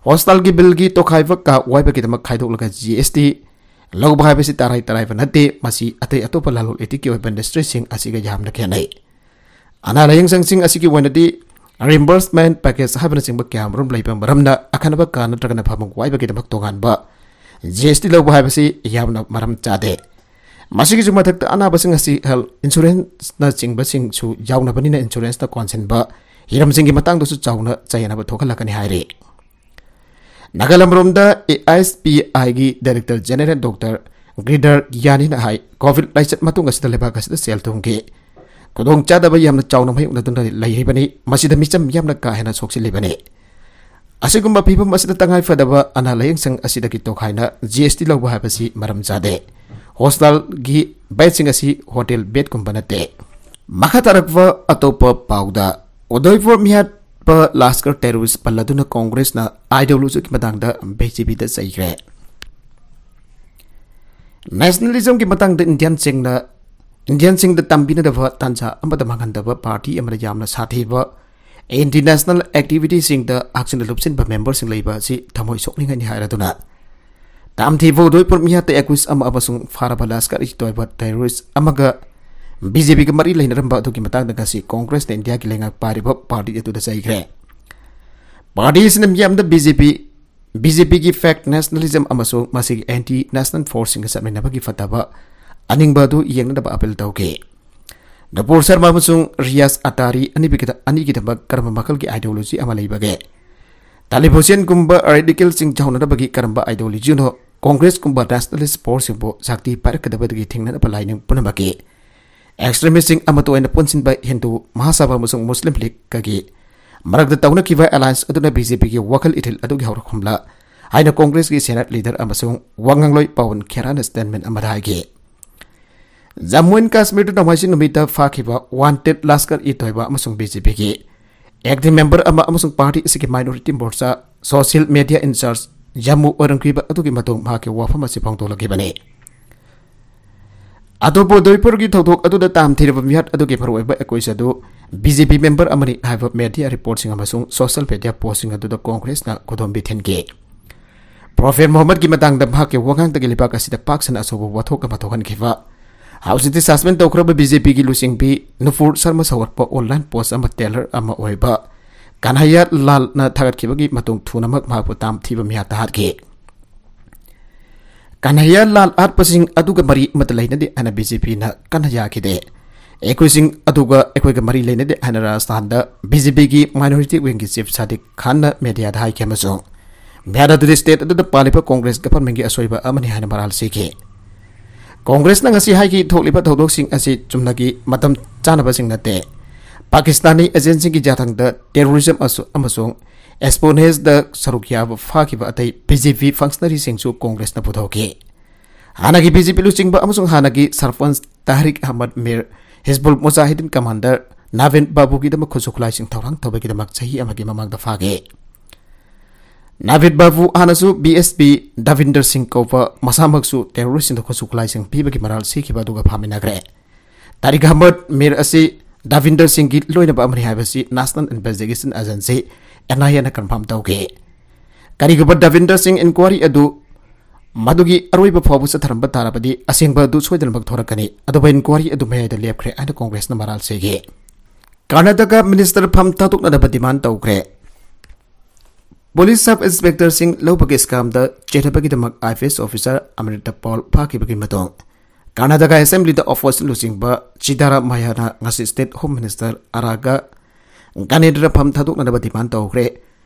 Hospitalꯒꯤ billꯒꯤ ꯇꯣꯈꯥꯏꯕ ꯀꯥ ꯋꯥꯏꯕꯒꯤꯗꯃꯛ ꯈꯥꯏꯗꯣꯛꯂꯒ G S T ꯂꯧꯕ ꯍꯥꯏꯕꯁꯤ ꯇꯔꯥꯏ ꯇꯔꯥꯏꯕ ꯅꯠꯇꯦ꯫ ꯃꯁꯤ ꯑꯇꯩ ꯑꯇꯣꯞꯄ ꯂꯂꯣꯟ ꯏꯇꯤꯛꯀꯤ ꯑꯣꯏꯕ industryꯁꯤꯡ ꯑꯁꯤꯒ ꯌꯥꯝꯅ ꯈꯦꯠꯅꯩ꯫ ꯑꯅꯥ ꯂꯥꯌꯦꯡ ꯁꯪꯁꯤꯡ ꯑꯁꯤꯒꯤ ꯑꯣꯏꯅꯗꯤ reimbursement package ꯍꯥꯏꯕꯅꯆꯤꯡꯕ ꯀꯌꯥ ꯑꯃꯔꯣꯝ ꯂꯩꯕ ꯃꯔꯝꯅ ꯑꯈꯟꯅꯕ ꯀꯥ ꯅꯠꯇ꯭ꯔꯒꯅ ꯐꯃꯨꯡ ꯋꯥꯏꯕꯒꯤꯗꯃꯛ ꯇꯣꯉꯥꯟꯕ G S T ꯂꯧꯕ ꯍꯥꯏꯕꯁꯤ ꯌꯥꯝꯅ ꯃꯔꯝ ꯆꯥꯗꯦ꯫ ꯃꯁꯤꯒꯤꯁꯨ ꯃꯊꯛꯇ ꯑꯅꯥꯕꯁꯤꯡ ꯑꯁꯤ health insuranceꯅꯆꯤꯡꯕꯁꯤꯡꯁꯨ ꯌꯥꯎꯅꯕꯅꯤꯅ insuranceꯅ ꯀꯣꯟꯁꯤꯟꯕ ꯍꯤꯔꯝꯁꯤꯡꯒꯤ ꯃꯇꯥꯡꯗꯁꯨ ꯆꯥꯎꯅ ꯆꯌꯦꯠꯅꯕ ꯊꯣꯛꯍꯜꯂꯛꯀꯅꯤ ꯍꯥꯏꯔꯤ꯫ ꯅꯥꯒꯥꯂꯦꯟꯗꯔꯣꯝꯗ A I S P Iꯒꯤ Director General Doctor ꯒ꯭ꯔꯤꯗꯔ ꯒ꯭ꯌꯥꯅꯤꯅ high, COVID ꯂꯥꯏꯆꯠ ꯃꯇꯨꯡ ꯑꯁꯤꯗ ꯂꯩꯕꯥꯛ ꯑꯁꯤꯗ ꯁꯦꯜ ꯊꯨꯝꯒꯤ ꯈꯨꯗꯣꯡꯆꯥꯗꯕ ꯌꯥꯝꯅ ꯆꯥꯎꯅ ꯃꯥꯌꯣꯛꯅꯗꯨꯅ ꯂꯩꯔꯤꯕꯅꯤ꯫ ꯃꯁꯤꯗ ꯃꯤꯆꯝ ꯌꯥꯝꯅ ꯀꯥ ꯍꯦꯟꯅ ꯁꯣꯛꯆꯤꯜꯂꯤꯕꯅꯤ꯫ ꯑꯁꯤꯒꯨꯝꯕ ꯐꯤꯕꯝ ꯑꯁꯤꯗ ꯇꯉꯥꯏ ꯐꯗꯕ ꯑꯅꯥ ꯂꯥꯌꯦꯡꯁꯪ ꯑꯁꯤꯗꯒꯤ ꯇꯣꯈꯥꯏꯅ G S T ꯂꯧꯕ ꯍꯥꯏꯕꯁꯤ ꯃꯔꯝ ꯆꯥꯗꯦ꯫ Hospitalꯒꯤ bedꯁꯤꯡ ꯑꯁꯤ hotel bedꯒꯨꯝꯕ ꯅꯠꯇꯦ꯫ ꯃꯈꯥ ꯇꯥꯔꯛꯄ ꯑꯇꯣꯞꯄ ꯄꯥꯎꯗ, ꯎꯗꯣꯏꯄꯨꯔ ꯃꯤꯌꯥꯠꯄ ꯂꯥꯁꯀꯔ terrorist ꯄꯜꯂꯗꯨꯅ Congressꯅ ideologyꯒꯤ ꯃꯇꯥꯡꯗ BJPꯗ ꯆꯩꯈ꯭ꯔꯦ꯫ Nationalismꯒꯤ ꯃꯇꯥꯡꯗ Indianꯁꯤꯡꯅ, Indianꯁꯤꯡꯗ ꯇꯝꯕꯤꯅꯗꯕ ꯇꯥꯟꯖꯥ ꯑꯃꯗ ꯃꯥꯡꯍꯟꯗꯕ party ꯑꯃꯅ ꯌꯥꯝꯅ ꯁꯥꯊꯤꯕ anti national activityꯁꯤꯡꯗ ꯍꯛꯆꯤꯟꯅ ꯂꯨꯞꯁꯤꯟꯕ memberꯁꯤꯡ ꯂꯩꯕ ꯑꯁꯤ ꯊꯃꯣꯏ ꯁꯣꯛꯅꯤꯡꯉꯥꯏꯅꯤ ꯍꯥꯏꯔꯗꯨꯅ, ꯇꯥꯝꯊꯤꯕ ꯎꯗꯣꯏꯄꯨꯔ ꯃꯤꯌꯥꯠꯇ accused ꯑꯃ ꯑꯃꯁꯨꯡ ꯐꯥꯔꯕ ꯂꯥꯁꯀꯔ ꯏ ꯇꯣꯏꯕ terrorist ꯑꯃꯒ BJPꯒ ꯃꯔꯤ ꯂꯩꯅꯔꯝꯕ ꯑꯗꯨꯒꯤ ꯃꯇꯥꯡꯗ ꯉꯁꯤ Congressꯅ Indiaꯒꯤ ꯂꯩꯉꯥꯛ ꯄꯥꯏꯔꯤꯕ party ꯑꯗꯨꯗ ꯆꯩꯈ꯭ꯔꯦ꯫ Party ꯑꯁꯤꯅ ꯃꯤꯌꯥꯝꯗ BJP, BJPꯒꯤ fake nationalism ꯑꯃꯁꯨꯡ ꯃꯁꯤꯒꯤ anti national forceꯁꯤꯡꯒ ꯆꯠꯃꯤꯟꯅꯕꯒꯤ ꯐꯠꯇꯕ ꯑꯅꯤꯡꯕ ꯑꯗꯨ ꯌꯦꯡꯅꯅꯕ appeal ꯇꯧꯈꯤ꯫ ꯅꯨꯄꯨꯔ ꯁꯔꯃ ꯑꯃꯁꯨꯡ ꯔꯤꯌꯥꯖ ꯑꯇꯥꯔꯤ ꯑꯅꯤꯒꯤꯗ-, ꯑꯅꯤꯒꯤꯗꯃꯛ ꯀꯔꯝꯕ ꯃꯈꯜꯒꯤ ideology ꯑꯃ ꯂꯩꯕꯒꯦ? ꯇꯥꯂꯤꯕ ꯍꯨꯁꯦꯟꯒꯨꯝꯕ radicalꯁꯤꯡ ꯆꯥꯎꯅꯅꯕꯒꯤ ꯀꯔꯝꯕ ideologyꯅꯣ? Congressꯀꯨꯝꯕ nationalist forceꯁꯤꯡꯕꯨ ꯁꯛꯇꯤ ꯄꯥꯏꯔꯛꯀꯗꯕꯗꯒꯤ ꯊꯤꯡꯅꯅꯕ ꯂꯥꯏꯅꯤꯡ ꯄꯨꯝꯅꯃꯛꯀꯤ extremistꯁꯤꯡ ꯑꯃꯠꯇ ꯑꯣꯏꯅ ꯄꯨꯟꯁꯤꯟꯕ ꯍꯤꯟꯗꯨ ꯃꯍꯥꯁꯚꯥ ꯑꯃꯁꯨꯡ ꯃꯨꯁꯂꯤꯝ ꯂꯤꯒꯀꯒꯤ ꯃꯔꯛꯇ ꯇꯧꯅꯈꯤꯕ alliance ꯑꯗꯨꯅ BJPꯒꯤ ꯋꯥꯈꯜ ꯏꯊꯤꯜ ꯑꯗꯨꯒꯤ ꯍꯧꯔꯛꯐꯝꯂ ꯍꯥꯏꯅ Congressꯀꯤ Senate leader ꯑꯃꯁꯨꯡ ꯋꯥꯉꯥꯡꯂꯣꯏ ꯄꯋꯟ ꯈꯦꯔꯥꯅ statement ꯑꯃꯗ ꯍꯥꯏꯈꯤ꯫ ꯖꯝꯃꯨ ꯑꯦꯟ ꯀꯥꯁꯃꯤꯔꯗ ꯅꯣꯡꯃꯥꯏꯖꯤꯡ ꯅꯨꯃꯤꯠꯇ ꯐꯥꯈꯤꯕ wanted ꯂꯥꯁꯀꯔ ꯏ ꯇꯣꯏꯕ ꯑꯃꯁꯨꯡ BJPꯒꯤ active member ꯑꯃ ꯑꯃꯁꯨꯡ party ꯑꯁꯤꯒꯤ minority morcha social media in charge Jammu ꯑꯣꯏꯔꯝꯈꯤꯕ ꯑꯗꯨꯒꯤ ꯃꯇꯨꯡ ꯃꯍꯥꯛꯀꯤ ꯋꯥꯐꯝ ꯑꯁꯤ ꯐꯣꯡꯗꯣꯛꯂꯛꯈꯤꯕꯅꯤ꯫ ꯑꯇꯣꯞꯄ ꯎꯗꯣꯏꯄꯨꯔꯒꯤ ꯊꯧꯗꯣꯛ ꯑꯗꯨꯗ ꯇꯥꯝꯊꯤꯔꯕ ꯃꯤꯍꯥꯠ ꯑꯗꯨꯒꯤ ꯃꯔꯨꯑꯣꯏꯕ ꯑꯦꯀ꯭ꯌꯨꯖ ꯑꯗꯨ ꯕꯤ ꯖꯦ ꯄꯤ ꯃꯦꯝꯕꯔ ꯑꯃꯅꯤ ꯍꯥꯏꯕ ꯃꯦꯗꯤꯌꯥ ꯔꯤꯄꯣꯔꯠꯁꯤꯡ ꯑꯃꯁꯨꯡ ꯁꯣꯁꯤꯌꯦꯜ ꯃꯦꯗꯤꯌꯥ ꯄꯣꯁ꯭ꯠꯁꯤꯡ ꯑꯗꯨꯗ ꯀꯣꯡꯒ꯭ꯔꯦꯁꯅ ꯈꯨꯗꯣꯝꯕꯤ ꯊꯤꯟꯈꯤ꯫ ꯄ꯭ꯔꯣꯐꯦꯠ ꯃꯨꯍꯝꯃꯗꯀꯤ ꯃꯇꯥꯡꯗ ꯃꯍꯥꯛꯀꯤ ꯋꯥꯉꯥꯡꯗꯒꯤ ꯂꯩꯕꯥꯛ ꯑꯁꯤꯗ ꯄꯥꯛ ꯁꯟꯅ ꯑꯆꯧꯕ ꯋꯥꯊꯣꯛ ꯑꯃ ꯊꯣꯛꯍꯟꯈꯤꯕ꯫ ꯍꯧꯖꯤꯛꯇꯤ ꯁꯁꯄꯦꯟ ꯇꯧꯈ꯭ꯔꯕ ꯕꯤ ꯖꯦ ꯄꯤꯒꯤ ꯂꯨꯆꯤꯡꯕꯤ ꯅꯨꯄꯨꯔ ꯁꯔꯃ ꯁꯧꯒꯠꯄ ꯑꯣꯟꯂꯥꯏꯟ ꯄꯣꯁ꯭ꯠ ꯑꯃ ꯇꯦꯂꯔ ꯑꯃ ꯑꯣꯏꯕ ꯀꯟꯍꯩꯌꯥ ꯂꯥꯜꯅ ꯊꯥꯒꯠꯈꯤꯕꯒꯤ ꯃꯇꯨꯡ ꯊꯨꯅꯃꯛ ꯃꯍꯥꯛꯄꯨ ꯇꯥꯝꯊꯤꯕ ꯃꯤꯍꯥꯠꯇ ꯍꯥꯠꯈꯤ꯫ ꯀꯟꯍꯩꯌꯥ ꯂꯥꯜ ꯍꯥꯠꯄꯁꯤꯡ ꯑꯗꯨꯒ ꯃꯔꯤ ꯑꯃꯠꯇ ꯂꯩꯅꯗꯦ ꯍꯥꯏꯅ ꯕꯤ ꯖꯦ ꯄꯤꯅ ꯀꯟꯅ ꯌꯥꯈꯤꯗꯦ꯫ ꯑꯩꯈꯣꯏꯁꯤꯡ ꯑꯗꯨꯒ ꯑꯩꯈꯣꯏꯒ ꯃꯔꯤ ꯂꯩꯅꯗꯦ ꯍꯥꯏꯅ ꯔꯥꯖꯁꯊꯥꯟꯗ ꯕꯤ ꯖꯦ ꯄꯤꯒꯤ ꯃꯥꯏꯅꯣꯔꯤꯇꯤ ꯋꯤꯡꯒꯤ ꯆꯤꯐ ꯁꯥꯗꯤꯛ ꯈꯥꯟꯅ ꯃꯦꯗꯤꯌꯥꯗ ꯍꯥꯏꯈꯤ ꯑꯃꯁꯨꯡ ꯃꯤꯍꯥꯠ ꯑꯗꯨꯗꯤ ꯁ꯭ꯇꯦꯠ ꯑꯗꯨꯗ ꯄꯥꯜꯂꯤꯕ ꯀꯣꯡꯒ꯭ꯔꯦꯁ ꯒꯚꯔꯟꯃꯦꯟꯠꯀꯤ ꯑꯁꯣꯏꯕ ꯑꯃꯅꯤ ꯍꯥꯏꯅ ꯃꯔꯥꯜ ꯁꯤꯈꯤ꯫ ꯀꯣꯡꯒ꯭ꯔꯦꯁꯅ ꯉꯁꯤ ꯍꯥꯏꯈꯤ, ꯊꯣꯛꯂꯤꯕ ꯊꯧꯗꯣꯛꯁꯤꯡ ꯑꯁꯤ ꯆꯨꯝꯅꯒꯤ ꯃꯇꯝ ꯆꯥꯅꯕꯁꯤꯡ ꯅꯠꯇꯦ꯫ ꯄꯥꯀꯤꯁꯇꯥꯅꯤ ꯑꯦꯖꯦꯟꯁꯤꯡꯒꯤ ꯌꯥꯊꯪꯗ ꯇꯦꯔꯣꯔꯤꯖꯝ ꯑꯁꯨ-, ꯑꯃꯁꯨꯡ ꯑꯦꯁꯄꯣꯅꯦꯟꯁꯇ ꯁꯔꯨꯛ ꯌꯥꯕ ꯐꯥꯈꯤꯕ ꯑꯇꯩ ꯕꯤ ꯖꯦ ꯄꯤ ꯐꯪꯁꯅꯔꯤꯁꯤꯡꯁꯨ ꯀꯣꯡꯒ꯭ꯔꯦꯁꯅ ꯄꯨꯊꯣꯛꯈꯤ꯫ ꯍꯥꯟꯅꯒꯤ ꯕꯤ ꯖꯦ ꯄꯤ ꯂꯨꯆꯤꯡꯕ ꯑꯃꯁꯨꯡ ꯍꯥꯟꯅꯒꯤ ꯁꯔꯄꯟꯆ ꯇꯥꯍꯔꯤꯛ ꯑꯍꯃꯗ ꯃꯤꯔ, ꯍꯤꯖꯕꯨꯜ ꯃꯨꯖꯥꯍꯤꯗꯤꯟ ꯀꯃꯥꯟꯗꯔ ꯅꯥꯚꯤꯗ ꯕꯥꯕꯨꯒꯤꯗꯃꯛ ꯈꯨꯠꯁꯨ ꯈꯨꯠꯂꯥꯏꯁꯤꯡ ꯊꯧꯔꯥꯡ ꯇꯧꯕꯒꯤꯗꯃꯛ ꯆꯍꯤ ꯑꯃꯒꯤ ꯃꯃꯥꯡꯗ ꯐꯥꯈꯤ꯫ ꯅꯥꯚꯤꯗ ꯕꯥꯕꯨ ꯍꯥꯟꯅꯁꯨ ꯕꯤ ꯑꯦꯁ ꯄꯤ ꯗꯥꯚꯤꯟꯗꯔ ꯁꯤꯡ ꯀꯧꯕ ꯃꯁꯥꯃꯛꯁꯨ ꯇꯦꯔꯣꯔꯤꯁꯁꯤꯡꯗ ꯈꯨꯠꯁꯨ ꯈꯨꯠꯂꯥꯏꯁꯤꯡ ꯄꯤꯕꯒꯤ ꯃꯔꯥꯜ ꯁꯤꯈꯤꯕ ꯑꯗꯨꯒ ꯐꯥꯃꯤꯟꯅꯈ꯭ꯔꯦ꯫ ꯇꯥꯔꯤꯛ ꯑꯍꯃꯗ ꯃꯤꯔ ꯑꯁꯤ ꯗꯥꯚꯤꯟꯗꯔ ꯁꯤꯡꯒꯤ ꯂꯣꯏꯅꯕ ꯑꯃꯅꯤ ꯍꯥꯏꯕꯁꯤ ꯅꯦꯁꯅꯦꯜ ꯏꯟꯚꯦꯁꯇꯤꯒꯦꯁꯟ ꯑꯦꯖꯦꯟꯁꯤ, ꯑꯦꯟ ꯑꯥꯏ ꯑꯦꯅ ꯀꯟꯐꯥꯔꯝ ꯇꯧꯈꯤ꯫ ꯀꯔꯤꯒꯨꯝꯕ ꯗꯥꯚꯤꯟꯗꯔ ꯁꯤꯡ ꯏꯟꯀ꯭ꯋꯥꯔꯤ ꯑꯗꯨ ꯃꯗꯨꯒꯤ ꯑꯔꯣꯏꯕ ꯐꯥꯎꯕ ꯆꯠꯊꯔꯝꯕ ꯇꯥꯔꯕꯗꯤ, ꯑꯁꯦꯡꯕ ꯑꯗꯨ ꯁꯣꯏꯗꯅꯃꯛ ꯊꯣꯔꯛꯀꯅꯤ꯫ ꯑꯗꯨꯕꯨ ꯏꯟꯀ꯭ꯋꯥꯔꯤ ꯑꯗꯨ ꯃꯌꯥꯏꯗ ꯂꯦꯞꯈ꯭ꯔꯦ ꯍꯥꯏꯅ ꯀꯣꯡꯒ꯭ꯔꯦꯁꯅ ꯃꯔꯥꯜ ꯁꯤꯈꯤ꯫ ꯀꯔꯅꯥꯇꯀꯥ ꯃꯤꯅꯤꯁꯇꯔ ꯐꯝ ꯊꯥꯗꯣꯛꯅꯅꯕ ꯗꯤꯃꯥꯟ ꯇꯧꯈ꯭ꯔꯦ꯫ ꯄꯨꯂꯤꯁ ꯁꯕ ꯏꯟꯁꯄꯦꯛꯇꯔꯁꯤꯡ ꯂꯧꯕꯒꯤ ꯁ꯭ꯀꯥꯝꯗ ꯆꯦꯟꯅꯕꯒꯤꯗꯃꯛ I P S officer Amrita ꯄꯥꯜ ꯐꯥꯈꯤꯕꯒꯤ ꯃꯇꯨꯡ, ꯀꯔꯅꯥꯇꯀꯥ ꯑꯦꯁꯦꯝꯕ꯭ꯂꯤꯗ ꯑꯣꯄꯣꯖꯤꯁꯟ ꯂꯨꯆꯤꯡꯕ ꯁꯤꯗꯥꯔꯥꯃꯥꯌꯥꯅ ꯉꯁꯤ ꯁ꯭ꯇꯦꯠ ꯍꯣꯝ ꯃꯤꯅꯤꯁꯇꯔ ꯑꯥꯔ ꯀꯦ ꯒ꯭ꯌꯥꯅꯦꯟꯗ꯭ꯔ ꯐꯝ ꯊꯥꯗꯣꯛꯅꯅꯕ ꯗꯤꯃꯥꯟ ꯇꯧꯈ꯭ꯔꯦ꯫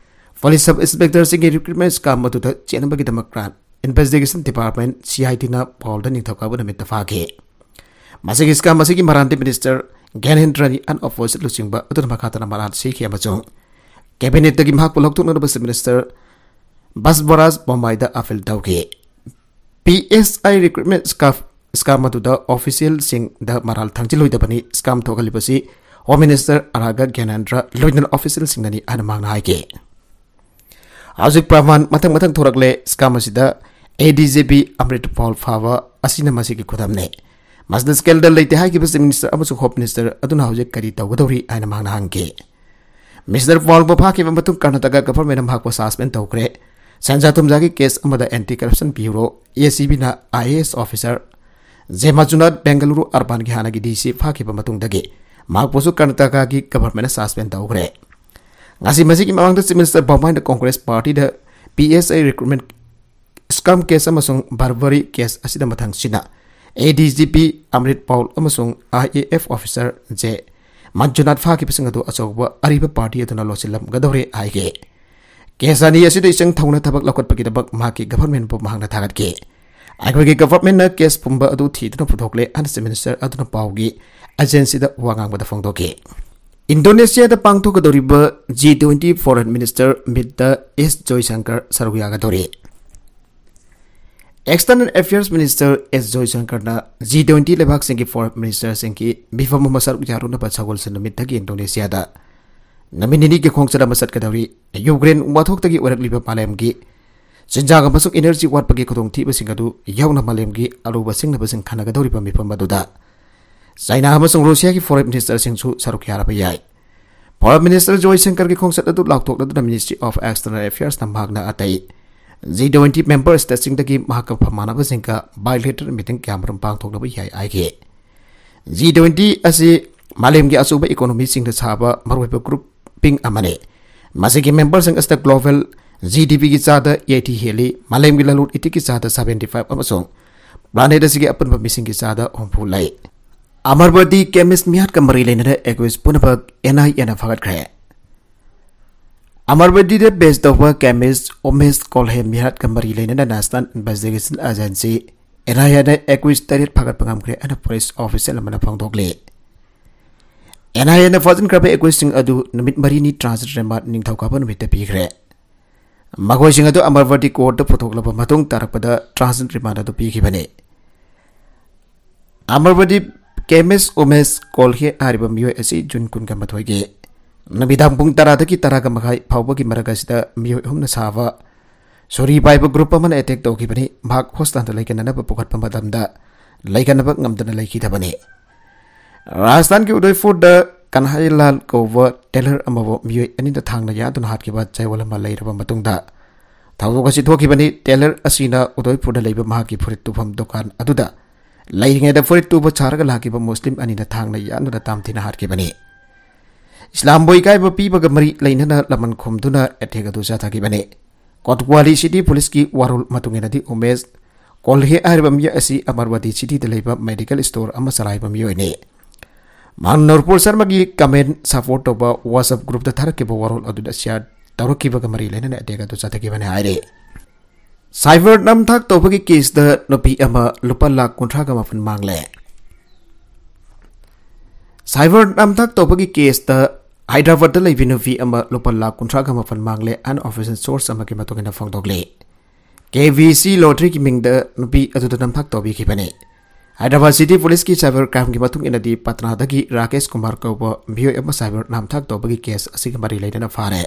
ꯄꯨꯂꯤꯁ ꯁꯕ ꯏꯟꯁꯄꯦꯛꯇꯔꯁꯤꯡꯒꯤ ꯔꯤꯀ꯭ꯔꯨꯠꯃꯦꯟ ꯁ꯭ꯀꯥꯝ ꯑꯗꯨꯗ ꯆꯦꯟꯅꯕꯒꯤꯗꯃꯛ crime investigation department, C I ꯗꯤꯅ ꯄꯥꯜꯗ ꯅꯤꯡꯊꯧꯀꯥꯕ ꯅꯨꯃꯤꯠꯇ ꯐꯥꯈꯤ꯫ ꯃꯁꯤꯒꯤ ꯁ꯭ꯀꯥꯝ ꯑꯁꯤꯒꯤ ꯃꯔꯥꯟꯗꯤ ꯃꯤꯅꯤꯁꯇꯔ ꯒ꯭ꯌꯥꯅꯦꯟꯗ꯭ꯔꯅꯤ ꯑꯟꯑꯣꯄꯣꯖꯤꯠ ꯂꯨꯆꯤꯡꯕ ꯑꯗꯨꯅ ꯃꯈꯥ ꯇꯥꯅ ꯃꯔꯥꯜ ꯁꯤꯈꯤ ꯑꯃꯁꯨꯡ ꯀꯦꯕꯤꯅꯦꯠꯇꯒꯤ ꯃꯍꯥꯛꯄꯨ ꯂꯧꯊꯣꯛꯅꯅꯕ ꯆꯤꯐ ꯃꯤꯅꯤꯁꯇꯔ ꯕꯁꯕꯔꯥꯖ ꯕꯣꯝꯃꯥꯏꯗ ꯑꯄꯤꯜ ꯇꯧꯈꯤ꯫ ꯄꯤ ꯑꯦꯁ ꯑꯥꯏ ꯔꯤꯀ꯭ꯔꯨꯠꯃꯦꯟ ꯁ꯭ꯀꯥꯝ, ꯁ꯭ꯀꯥꯝ ꯑꯗꯨꯗ ꯑꯣꯐꯤꯁꯤꯌꯦꯜꯁꯤꯡꯗ ꯃꯔꯥꯜ ꯊꯥꯡꯖꯤꯜꯂꯣꯏꯗꯕꯅꯤ꯫ ꯁ꯭ꯀꯥꯝ ꯊꯣꯛꯍꯜꯂꯤꯕꯁꯤ ꯍꯣꯝ ꯃꯤꯅꯤꯁꯇꯔ ꯑꯥꯔ ꯀꯦ ꯒ꯭ꯌꯥꯅꯦꯟꯗ꯭ꯔ ꯂꯣꯏꯅꯅ ꯑꯣꯐꯤꯁꯤꯌꯦꯜꯁꯤꯡꯅꯅꯤ ꯍꯥꯏꯅ ꯃꯍꯥꯛꯅ ꯍꯥꯏꯈꯤ꯫ ꯍꯧꯖꯤꯛ ꯄ꯭ꯔꯃꯥꯟ ꯃꯊꯪ ꯃꯊꯪ ꯊꯣꯔꯛꯂꯦ꯫ ꯁ꯭ꯀꯥꯝ ꯑꯁꯤꯗ ꯑꯦ ꯗꯤ ꯖꯤ ꯄꯤ ꯑꯃ꯭ꯔꯤꯇꯥ ꯄꯥꯜ ꯐꯥꯕ ꯑꯁꯤꯅ ꯃꯁꯤꯒꯤ ꯈꯨꯗꯝꯅꯤ꯫ ꯃꯁꯤꯗ ꯁ꯭ꯀꯦꯟꯗꯜ ꯂꯩꯇꯦ ꯍꯥꯏꯈꯤꯕ ꯆꯤꯐ ꯃꯤꯅꯤꯁꯇꯔ ꯑꯃꯁꯨꯡ ꯍꯣꯝ ꯃꯤꯅꯤꯁꯇꯔ ꯑꯗꯨꯅ ꯍꯧꯖꯤꯛ ꯀꯔꯤ ꯇꯧꯒꯗꯧꯔꯤ ꯍꯥꯏꯅ ꯃꯍꯥꯛꯅ ꯍꯪꯈꯤ꯫ ꯃꯤꯁꯇꯔ ꯄꯥꯎꯜꯕꯨ ꯐꯥꯈꯤꯕ ꯃꯇꯨꯡ ꯀꯔꯅꯥꯇꯀꯥ ꯒꯚꯔꯟꯃꯦꯟꯠꯅ ꯃꯍꯥꯛꯄꯨ ꯁꯁꯄꯦꯟ ꯇꯧꯈ꯭ꯔꯦ꯫ ꯁꯦꯟꯖꯥ ꯊꯨꯝꯖꯥꯒꯤ ꯀꯦꯁ ꯑꯃꯗ anti corruption bureau, A C ꯕꯤꯅ I A S officer J Manjunath Bengaluru ꯑꯔꯕꯥꯟꯒꯤ ꯍꯥꯟꯅꯒꯤ ꯗꯤ ꯁꯤ ꯐꯥꯈꯤꯕ ꯃꯇꯨꯡꯗꯒꯤ ꯃꯍꯥꯛꯄꯨꯁꯨ ꯀꯔꯅꯥꯇꯀꯥꯒꯤ ꯒꯚꯔꯟꯃꯦꯟꯠꯅ ꯁꯁꯄꯦꯟ ꯇꯧꯈ꯭ꯔꯦ꯫ ꯉꯁꯤ ꯃꯁꯤꯒꯤ ꯃꯃꯥꯡꯗ ꯆꯤꯐ ꯃꯤꯅꯤꯁꯇꯔ ꯕꯣꯝꯃꯥꯏꯅ ꯀꯣꯡꯒ꯭ꯔꯦꯁ ꯄꯥꯔꯇꯤꯗ P S I recruitment scam case ꯑꯃꯁꯨꯡ ꯕꯔꯕꯔꯤ ꯀꯦꯁ ꯑꯁꯤꯗ ꯃꯊꯪꯁꯤꯅ ꯑꯦ D G P Amrit Paul ꯑꯃꯁꯨꯡ I A F officer J Manjunath ꯐꯥꯈꯤꯕꯁꯤꯡ ꯑꯗꯨ ꯑꯆꯧꯕ ꯑꯔꯤꯕ ꯄꯥꯔꯇꯤ ꯑꯗꯨꯅ ꯂꯣꯠꯁꯤꯜꯂꯝꯒꯗꯧꯔꯦ ꯍꯥꯏꯈꯤ꯫ ꯀꯦꯁ ꯑꯅꯤ ꯑꯁꯤꯗ ꯏꯆꯪ ꯊꯧꯅ ꯊꯕꯛ ꯂꯧꯈꯠꯄꯒꯤꯗꯃꯛ ꯃꯍꯥꯛꯀꯤ ꯒꯚꯔꯟꯃꯦꯟꯠꯄꯨ ꯃꯍꯥꯛꯅ ꯊꯥꯒꯠꯈꯤ꯫ ꯑꯩꯈꯣꯏꯒꯤ ꯒꯚꯔꯟꯃꯦꯟꯠꯅ ꯀꯦꯁ ꯄꯨꯝꯕ ꯑꯗꯨ ꯊꯤꯗꯨꯅ ꯄꯨꯊꯣꯛꯂꯦ ꯍꯥꯏꯅ ꯆꯤꯐ ꯃꯤꯅꯤꯁꯇꯔ ꯑꯗꯨꯅ ꯄꯥꯎꯒꯤ ꯑꯦꯖꯦꯟꯁꯤꯗ ꯋꯥ ꯉꯥꯡꯕꯗ ꯐꯣꯡꯗꯣꯛꯈꯤ꯫ ꯏꯟꯗꯣꯅꯦꯁꯤꯌꯥꯗ ꯄꯥꯡꯊꯣꯛꯀꯗꯧꯔꯤꯕ ꯖꯤ ꯇ꯭ꯋꯦꯟꯇꯤ ꯐꯣꯔꯦꯟ ꯃꯤꯅꯤꯁꯇꯔ ꯃꯤꯠꯇ ꯑꯦꯁ ꯖꯣꯏꯁꯪꯀꯔ ꯁꯔꯨꯛ ꯌꯥꯒꯗꯧꯔꯤ꯫ ꯑꯦꯛꯁꯇꯔꯅꯦꯜ ꯑꯦꯐꯤꯌꯔꯁ ꯃꯤꯅꯤꯁꯇꯔ ꯑꯦꯁ ꯖꯣꯏꯁꯪꯀꯔꯅ ꯖꯤ ꯇ꯭ꯋꯦꯟꯇꯤ ꯂꯩꯕꯥꯛꯁꯤꯡꯒꯤ ꯐꯣꯔꯦꯟ ꯃꯤꯅꯤꯁꯇꯔꯁꯤꯡꯒꯤ ꯃꯤꯐꯝ ꯑꯃ ꯁꯔꯨꯛ ꯌꯥꯔꯨꯅꯕ ꯁꯒꯣꯜꯁꯦꯟ ꯅꯨꯃꯤꯠꯇꯒꯤ ꯏꯟꯗꯣꯅꯦꯁꯤꯌꯥꯗ ꯅꯨꯃꯤꯠ ꯅꯤꯅꯤꯒꯤ ꯈꯣꯡꯆꯠ ꯑꯃ ꯆꯠꯀꯗꯧꯔꯤ꯫ ꯌꯨꯀ꯭ꯔꯦꯟ ꯋꯥꯊꯣꯛꯇꯒꯤ ꯑꯣꯏꯔꯛꯂꯤꯕ ꯃꯥꯂꯦꯝꯒꯤ ꯆꯤꯟꯖꯥꯛ ꯑꯃꯁꯨꯡ ꯏꯅꯔꯖꯤ ꯋꯥꯠꯄꯒꯤ ꯈꯨꯗꯣꯡꯊꯤꯕꯁꯤꯡ ꯑꯗꯨ ꯌꯥꯎꯅ ꯃꯥꯂꯦꯝꯒꯤ ꯑꯔꯨꯕ ꯁꯤꯡꯅꯕꯁꯤꯡ ꯈꯟꯅꯒꯗꯧꯔꯤꯕ ꯃꯤꯐꯝ ꯑꯗꯨꯗ ꯆꯥꯏꯅꯥ ꯑꯃꯁꯨꯡ ꯔꯨꯁꯤꯌꯥꯒꯤ ꯐꯣꯔꯦꯟ ꯃꯤꯅꯤꯁꯇꯔꯁꯤꯡꯁꯨ ꯁꯔꯨꯛ ꯌꯥꯔꯕ ꯌꯥꯏ꯫ ꯐꯣꯔꯦꯟ ꯃꯤꯅꯤꯁꯇꯔ ꯖꯣꯏꯁꯪꯀꯔꯒꯤ ꯈꯣꯡꯆꯠ ꯑꯗꯨ ꯂꯥꯎꯊꯣꯛꯂꯗꯨꯅ ꯃꯤꯅꯤꯁꯇ꯭ꯔꯤ ꯑꯣꯐ ꯑꯦꯛꯁꯇꯔꯅꯦꯜ ꯑꯦꯐꯤꯌꯔꯁꯅ ꯃꯍꯥꯛꯅ ꯑꯇꯩ ꯖꯤ ꯇ꯭ꯋꯦꯟꯇꯤ ꯃꯦꯝꯕꯔ ꯁ꯭ꯇꯦꯠꯁꯤꯡꯗꯒꯤ ꯃꯍꯥꯛꯀ ꯐꯝꯃꯥꯟꯅꯕꯁꯤꯡꯒ ꯕꯥꯏꯂꯦꯇꯔꯦꯜ ꯃꯤꯇꯤꯡ ꯀꯌꯥꯃꯔꯨꯝ ꯄꯥꯡꯊꯣꯛꯅꯕ ꯌꯥꯏ ꯍꯥꯏꯈꯤ꯫ ꯖꯤ ꯇ꯭ꯋꯦꯟꯇꯤ ꯑꯁꯤ ꯃꯥꯂꯦꯝꯒꯤ ꯑꯆꯧꯕ ꯏꯀꯣꯅꯣꯃꯤꯁꯤꯡꯅ ꯁꯥꯕ ꯃꯔꯨꯑꯣꯏꯕ ꯒ꯭ꯔꯨꯞꯄꯤꯡ ꯑꯃꯅꯤ꯫ ꯃꯁꯤꯒꯤ ꯃꯦꯝꯕꯔꯁꯤꯡ ꯑꯁꯤꯗ ꯒ꯭ꯂꯣꯕꯦꯜ ꯖꯤ ꯗꯤ ꯄꯤꯒꯤ ꯆꯥꯗ ꯑꯩꯠꯇꯤ ꯍꯦꯜꯂꯤ, ꯃꯥꯂꯦꯝꯒꯤ ꯂꯂꯣꯟ ꯏꯇꯤꯛꯀꯤ ꯆꯥꯗ ꯁꯚꯦꯟꯇꯤ ꯐꯥꯏꯚ ꯑꯃꯁꯨꯡ ꯄ꯭ꯂꯥꯅꯦꯠ ꯑꯁꯤꯒꯤ ꯑꯄꯨꯟꯕ ꯃꯤꯁꯤꯡꯒꯤ ꯆꯥꯗ ꯍꯨꯝꯐꯨ ꯂꯩ꯫ ꯑꯃꯔꯕꯗꯤ ꯀꯦꯃꯤꯁ ꯃꯤꯍꯥꯠꯀ ꯃꯔꯤ ꯂꯩꯅꯅ ꯑꯦꯀ꯭ꯌꯨꯁ ꯄꯨꯝꯅꯃꯛ ꯑꯦꯟ ꯑꯥꯏ ꯑꯦꯅ ꯐꯥꯒꯠꯈ꯭ꯔꯦ꯫ ꯑꯃꯔꯕꯗꯤꯗ ꯕꯦꯁ ꯇꯧꯕ ꯀꯦꯃꯤꯁ ꯎꯃꯦꯁ ꯀꯣꯜꯍꯦ ꯃꯤꯍꯥꯠꯀ ꯃꯔꯤ ꯂꯩꯅꯅ ꯅꯦꯁꯅꯦꯜ ꯏꯟꯚꯦꯁꯇꯤꯒꯦꯁꯟ ꯑꯦꯖꯦꯟꯁꯤ, ꯑꯦꯟ ꯑꯥꯏ ꯑꯦꯅ ꯑꯦꯀ꯭ꯌꯨꯁ ꯇꯔꯦꯠ ꯐꯥꯒꯠꯄ ꯉꯝꯈ꯭ꯔꯦ ꯍꯥꯏꯅ ꯄꯨꯂꯤꯁ ꯑꯣꯐꯤꯁꯤꯌꯦꯜ ꯑꯃꯅ ꯐꯣꯡꯗꯣꯛꯂꯤ꯫ ꯑꯦꯟ ꯑꯥꯏ ꯑꯦꯅ ꯐꯥꯖꯤꯟꯈ꯭ꯔꯕ ꯑꯦꯀ꯭ꯌꯨꯁꯁꯤꯡ ꯑꯗꯨ ꯅꯨꯃꯤꯠ ꯃꯔꯤꯅꯤ ꯇ꯭ꯔꯥꯟꯖꯤꯠ ꯔꯤꯃꯥꯟꯗ ꯅꯤꯡꯊꯧꯀꯥꯕ ꯅꯨꯃꯤꯠꯇ ꯄꯤꯈ꯭ꯔꯦ꯫ ꯃꯈꯣꯏꯁꯤꯡ ꯑꯗꯨ ꯑꯃꯔꯕꯗꯤ ꯀꯣꯔꯠꯇ ꯄꯨꯊꯣꯛꯂꯕ ꯃꯇꯨꯡ ꯇꯥꯔꯛꯄꯗ ꯇ꯭ꯔꯥꯟꯖꯤꯠ ꯔꯤꯃꯥꯟꯗ ꯑꯗꯨ ꯄꯤꯈꯤꯕꯅꯤ꯫ ꯑꯃꯔꯕꯗꯤ ꯀꯦꯃꯤꯁ ꯎꯃꯦꯁ ꯀꯣꯜꯍꯦ ꯍꯥꯏꯔꯤꯕ ꯃꯤꯑꯣꯏ ꯑꯁꯤ ꯖꯨꯟ ꯀꯨꯟꯒ ꯃꯥꯊꯣꯏꯒꯤ ꯅꯨꯃꯤꯗꯥꯡ ꯄꯨꯡ ꯇꯔꯥꯗꯒꯤ ꯇꯔꯥꯒ ꯃꯈꯥꯏ ꯐꯥꯎꯕꯒꯤ ꯃꯔꯛ ꯑꯁꯤꯗ ꯃꯤꯑꯣꯏ ꯑꯍꯨꯝꯅ ꯁꯥꯕ ꯁꯣꯔꯤ ꯄꯥꯏꯕ ꯒ꯭ꯔꯨꯞ ꯑꯃꯅ ꯑꯦꯇꯦꯛ ꯇꯧꯈꯤꯕꯅꯤ꯫ ꯃꯍꯥꯛ ꯍꯣꯁꯄꯤꯇꯥꯜꯗ ꯂꯥꯌꯦꯡꯅꯅꯕ ꯄꯨꯈꯠꯄ ꯃꯇꯝꯗ ꯂꯩꯈꯠꯅꯕ ꯉꯝꯗꯅ ꯂꯩꯈꯤꯗꯕꯅꯤ꯫ ꯔꯥꯖꯁꯊꯥꯟꯒꯤ ꯎꯗꯣꯏꯄꯨꯔꯗ ꯀꯟꯍꯥꯏꯂꯥꯜ ꯀꯧꯕ ꯇꯦꯂꯔ ꯑꯃꯕꯨ ꯃꯤꯑꯣꯏ ꯑꯅꯤꯅ ꯊꯥꯡꯅ ꯌꯥꯟꯗꯨꯅ ꯍꯥꯠꯈꯤꯕ ꯆꯌꯣꯜ ꯑꯃ ꯂꯩꯔꯕ ꯃꯇꯨꯡꯗ, ꯊꯧꯗꯣꯛ ꯑꯁꯤ ꯊꯣꯛꯈꯤꯕꯅꯤ꯫ ꯇꯦꯂꯔ ꯑꯁꯤꯅ ꯎꯗꯣꯏꯄꯨꯔꯗ ꯂꯩꯕ ꯃꯍꯥꯛꯀꯤ ꯐꯨꯔꯤꯠ ꯇꯨꯐꯝ ꯗꯨꯀꯥꯟ ꯑꯗꯨꯗ ꯂꯩꯔꯤꯉꯩꯗ ꯐꯨꯔꯤꯠ ꯇꯨꯕ ꯁꯥꯔꯒ ꯂꯥꯛꯈꯤꯕ ꯃꯨꯁꯂꯤꯝ ꯑꯅꯤꯅ ꯊꯥꯡꯅ ꯌꯥꯟꯗꯨꯅ ꯇꯥꯝꯊꯤꯅ ꯍꯥꯠꯈꯤꯕꯅꯤ꯫ ꯏꯁꯂꯥꯝꯕꯨ ꯏꯀꯥꯏꯕ ꯄꯤꯕꯒ ꯃꯔꯤ ꯂꯩꯅꯅ ꯂꯃꯟ ꯈꯨꯝꯗꯨꯅ ꯑꯦꯇꯦꯛ ꯑꯗꯨ ꯆꯠꯊꯈꯤꯕꯅꯤ꯫ ꯀꯣꯇꯋꯥꯂꯤ ꯁꯤꯇꯤ ꯄꯨꯂꯤꯁꯀꯤ ꯋꯥꯔꯣꯜ ꯃꯇꯨꯡ ꯏꯟꯅꯗꯤ, ꯎꯃꯦꯁ ꯀꯣꯜꯍꯦ ꯍꯥꯏꯔꯤꯕ ꯃꯤꯑꯣꯏ ꯑꯁꯤ ꯑꯃꯔꯋꯥꯗꯤ ꯁꯤꯇꯤꯗ ꯂꯩꯕ ꯃꯦꯗꯤꯀꯦꯜ ꯁ꯭ꯇꯣꯔ ꯑꯃ ꯆꯂꯥꯏꯕ ꯃꯤꯑꯣꯏꯅꯤ꯫ ꯃꯍꯥꯛꯅ ꯅꯨꯔꯄꯨꯔ ꯁꯔꯃꯒꯤ ꯀꯃꯦꯟ ꯁꯄꯣꯔꯠ ꯇꯧꯕ WhatsApp ꯒ꯭ꯔꯨꯞꯇ ꯊꯥꯔꯛꯈꯤꯕ ꯋꯥꯔꯣꯜ ꯑꯗꯨꯗ ꯁꯤꯌꯥꯔ ꯇꯧꯔꯛꯈꯤꯕꯒ ꯃꯔꯤ ꯂꯩꯅꯅ ꯑꯦꯇꯦꯛ ꯑꯗꯨ ꯆꯠꯊꯈꯤꯕꯅꯤ ꯍꯥꯏꯔꯤ꯫ ꯁꯥꯏꯕꯔ ꯅꯝꯊꯥꯛ ꯇꯧꯕꯒꯤ ꯀꯦꯁꯇ ꯅꯨꯄꯤ ꯑꯃ ꯂꯨꯄꯥ ꯂꯥꯈ ꯀꯨꯟꯊ꯭ꯔꯥꯒ ꯃꯥꯄꯟ ꯃꯥꯡꯂꯦ꯫ ꯁꯥꯏꯕꯔ ꯅꯝꯊꯥꯛ ꯇꯧꯕꯒꯤ ꯀꯦꯁꯇ ꯍꯥꯏꯗ꯭ꯔꯕꯥꯗꯇ ꯂꯩꯕꯤ ꯅꯨꯄꯤ ꯑꯃ ꯂꯨꯄꯥ ꯂꯥꯈ ꯀꯨꯟꯊ꯭ꯔꯥꯒ ꯃꯥꯄꯟ ꯃꯥꯡꯂꯦ, ꯑꯟꯑꯣꯐꯤꯁꯤꯌꯦꯜ ꯁꯣꯔꯁ ꯑꯃꯒꯤ ꯃꯇꯨꯡ ꯏꯟꯅ ꯐꯣꯡꯗꯣꯛꯂꯤ꯫ ꯀꯦ ꯚꯤ ꯁꯤ ꯂꯣꯇꯔꯤꯒꯤ ꯃꯤꯡꯗ ꯅꯨꯄꯤ ꯑꯗꯨꯗ ꯅꯝꯊꯥꯛ ꯇꯧꯕꯤꯈꯤꯕꯅꯤ꯫ ꯍꯥꯏꯗ꯭ꯔꯕꯥꯗ ꯁꯤꯇꯤ ꯄꯨꯂꯤꯁꯀꯤ ꯁꯥꯏꯕꯔ ꯀ꯭ꯔꯥꯏꯝꯒꯤ ꯃꯇꯨꯡ ꯏꯟꯅꯗꯤ, ꯄꯠꯅꯥꯗꯒꯤ ꯔꯥꯀꯦꯁ ꯀꯨꯃꯥꯔ ꯀꯧꯕ ꯃꯤꯑꯣꯏ ꯑꯃ ꯁꯥꯏꯕꯔ ꯅꯝꯊꯥꯛ ꯇꯧꯕꯒꯤ ꯀꯦꯁ ꯑꯁꯤꯒ ꯃꯔꯤ ꯂꯩꯅꯅ ꯐꯥꯔꯦ꯫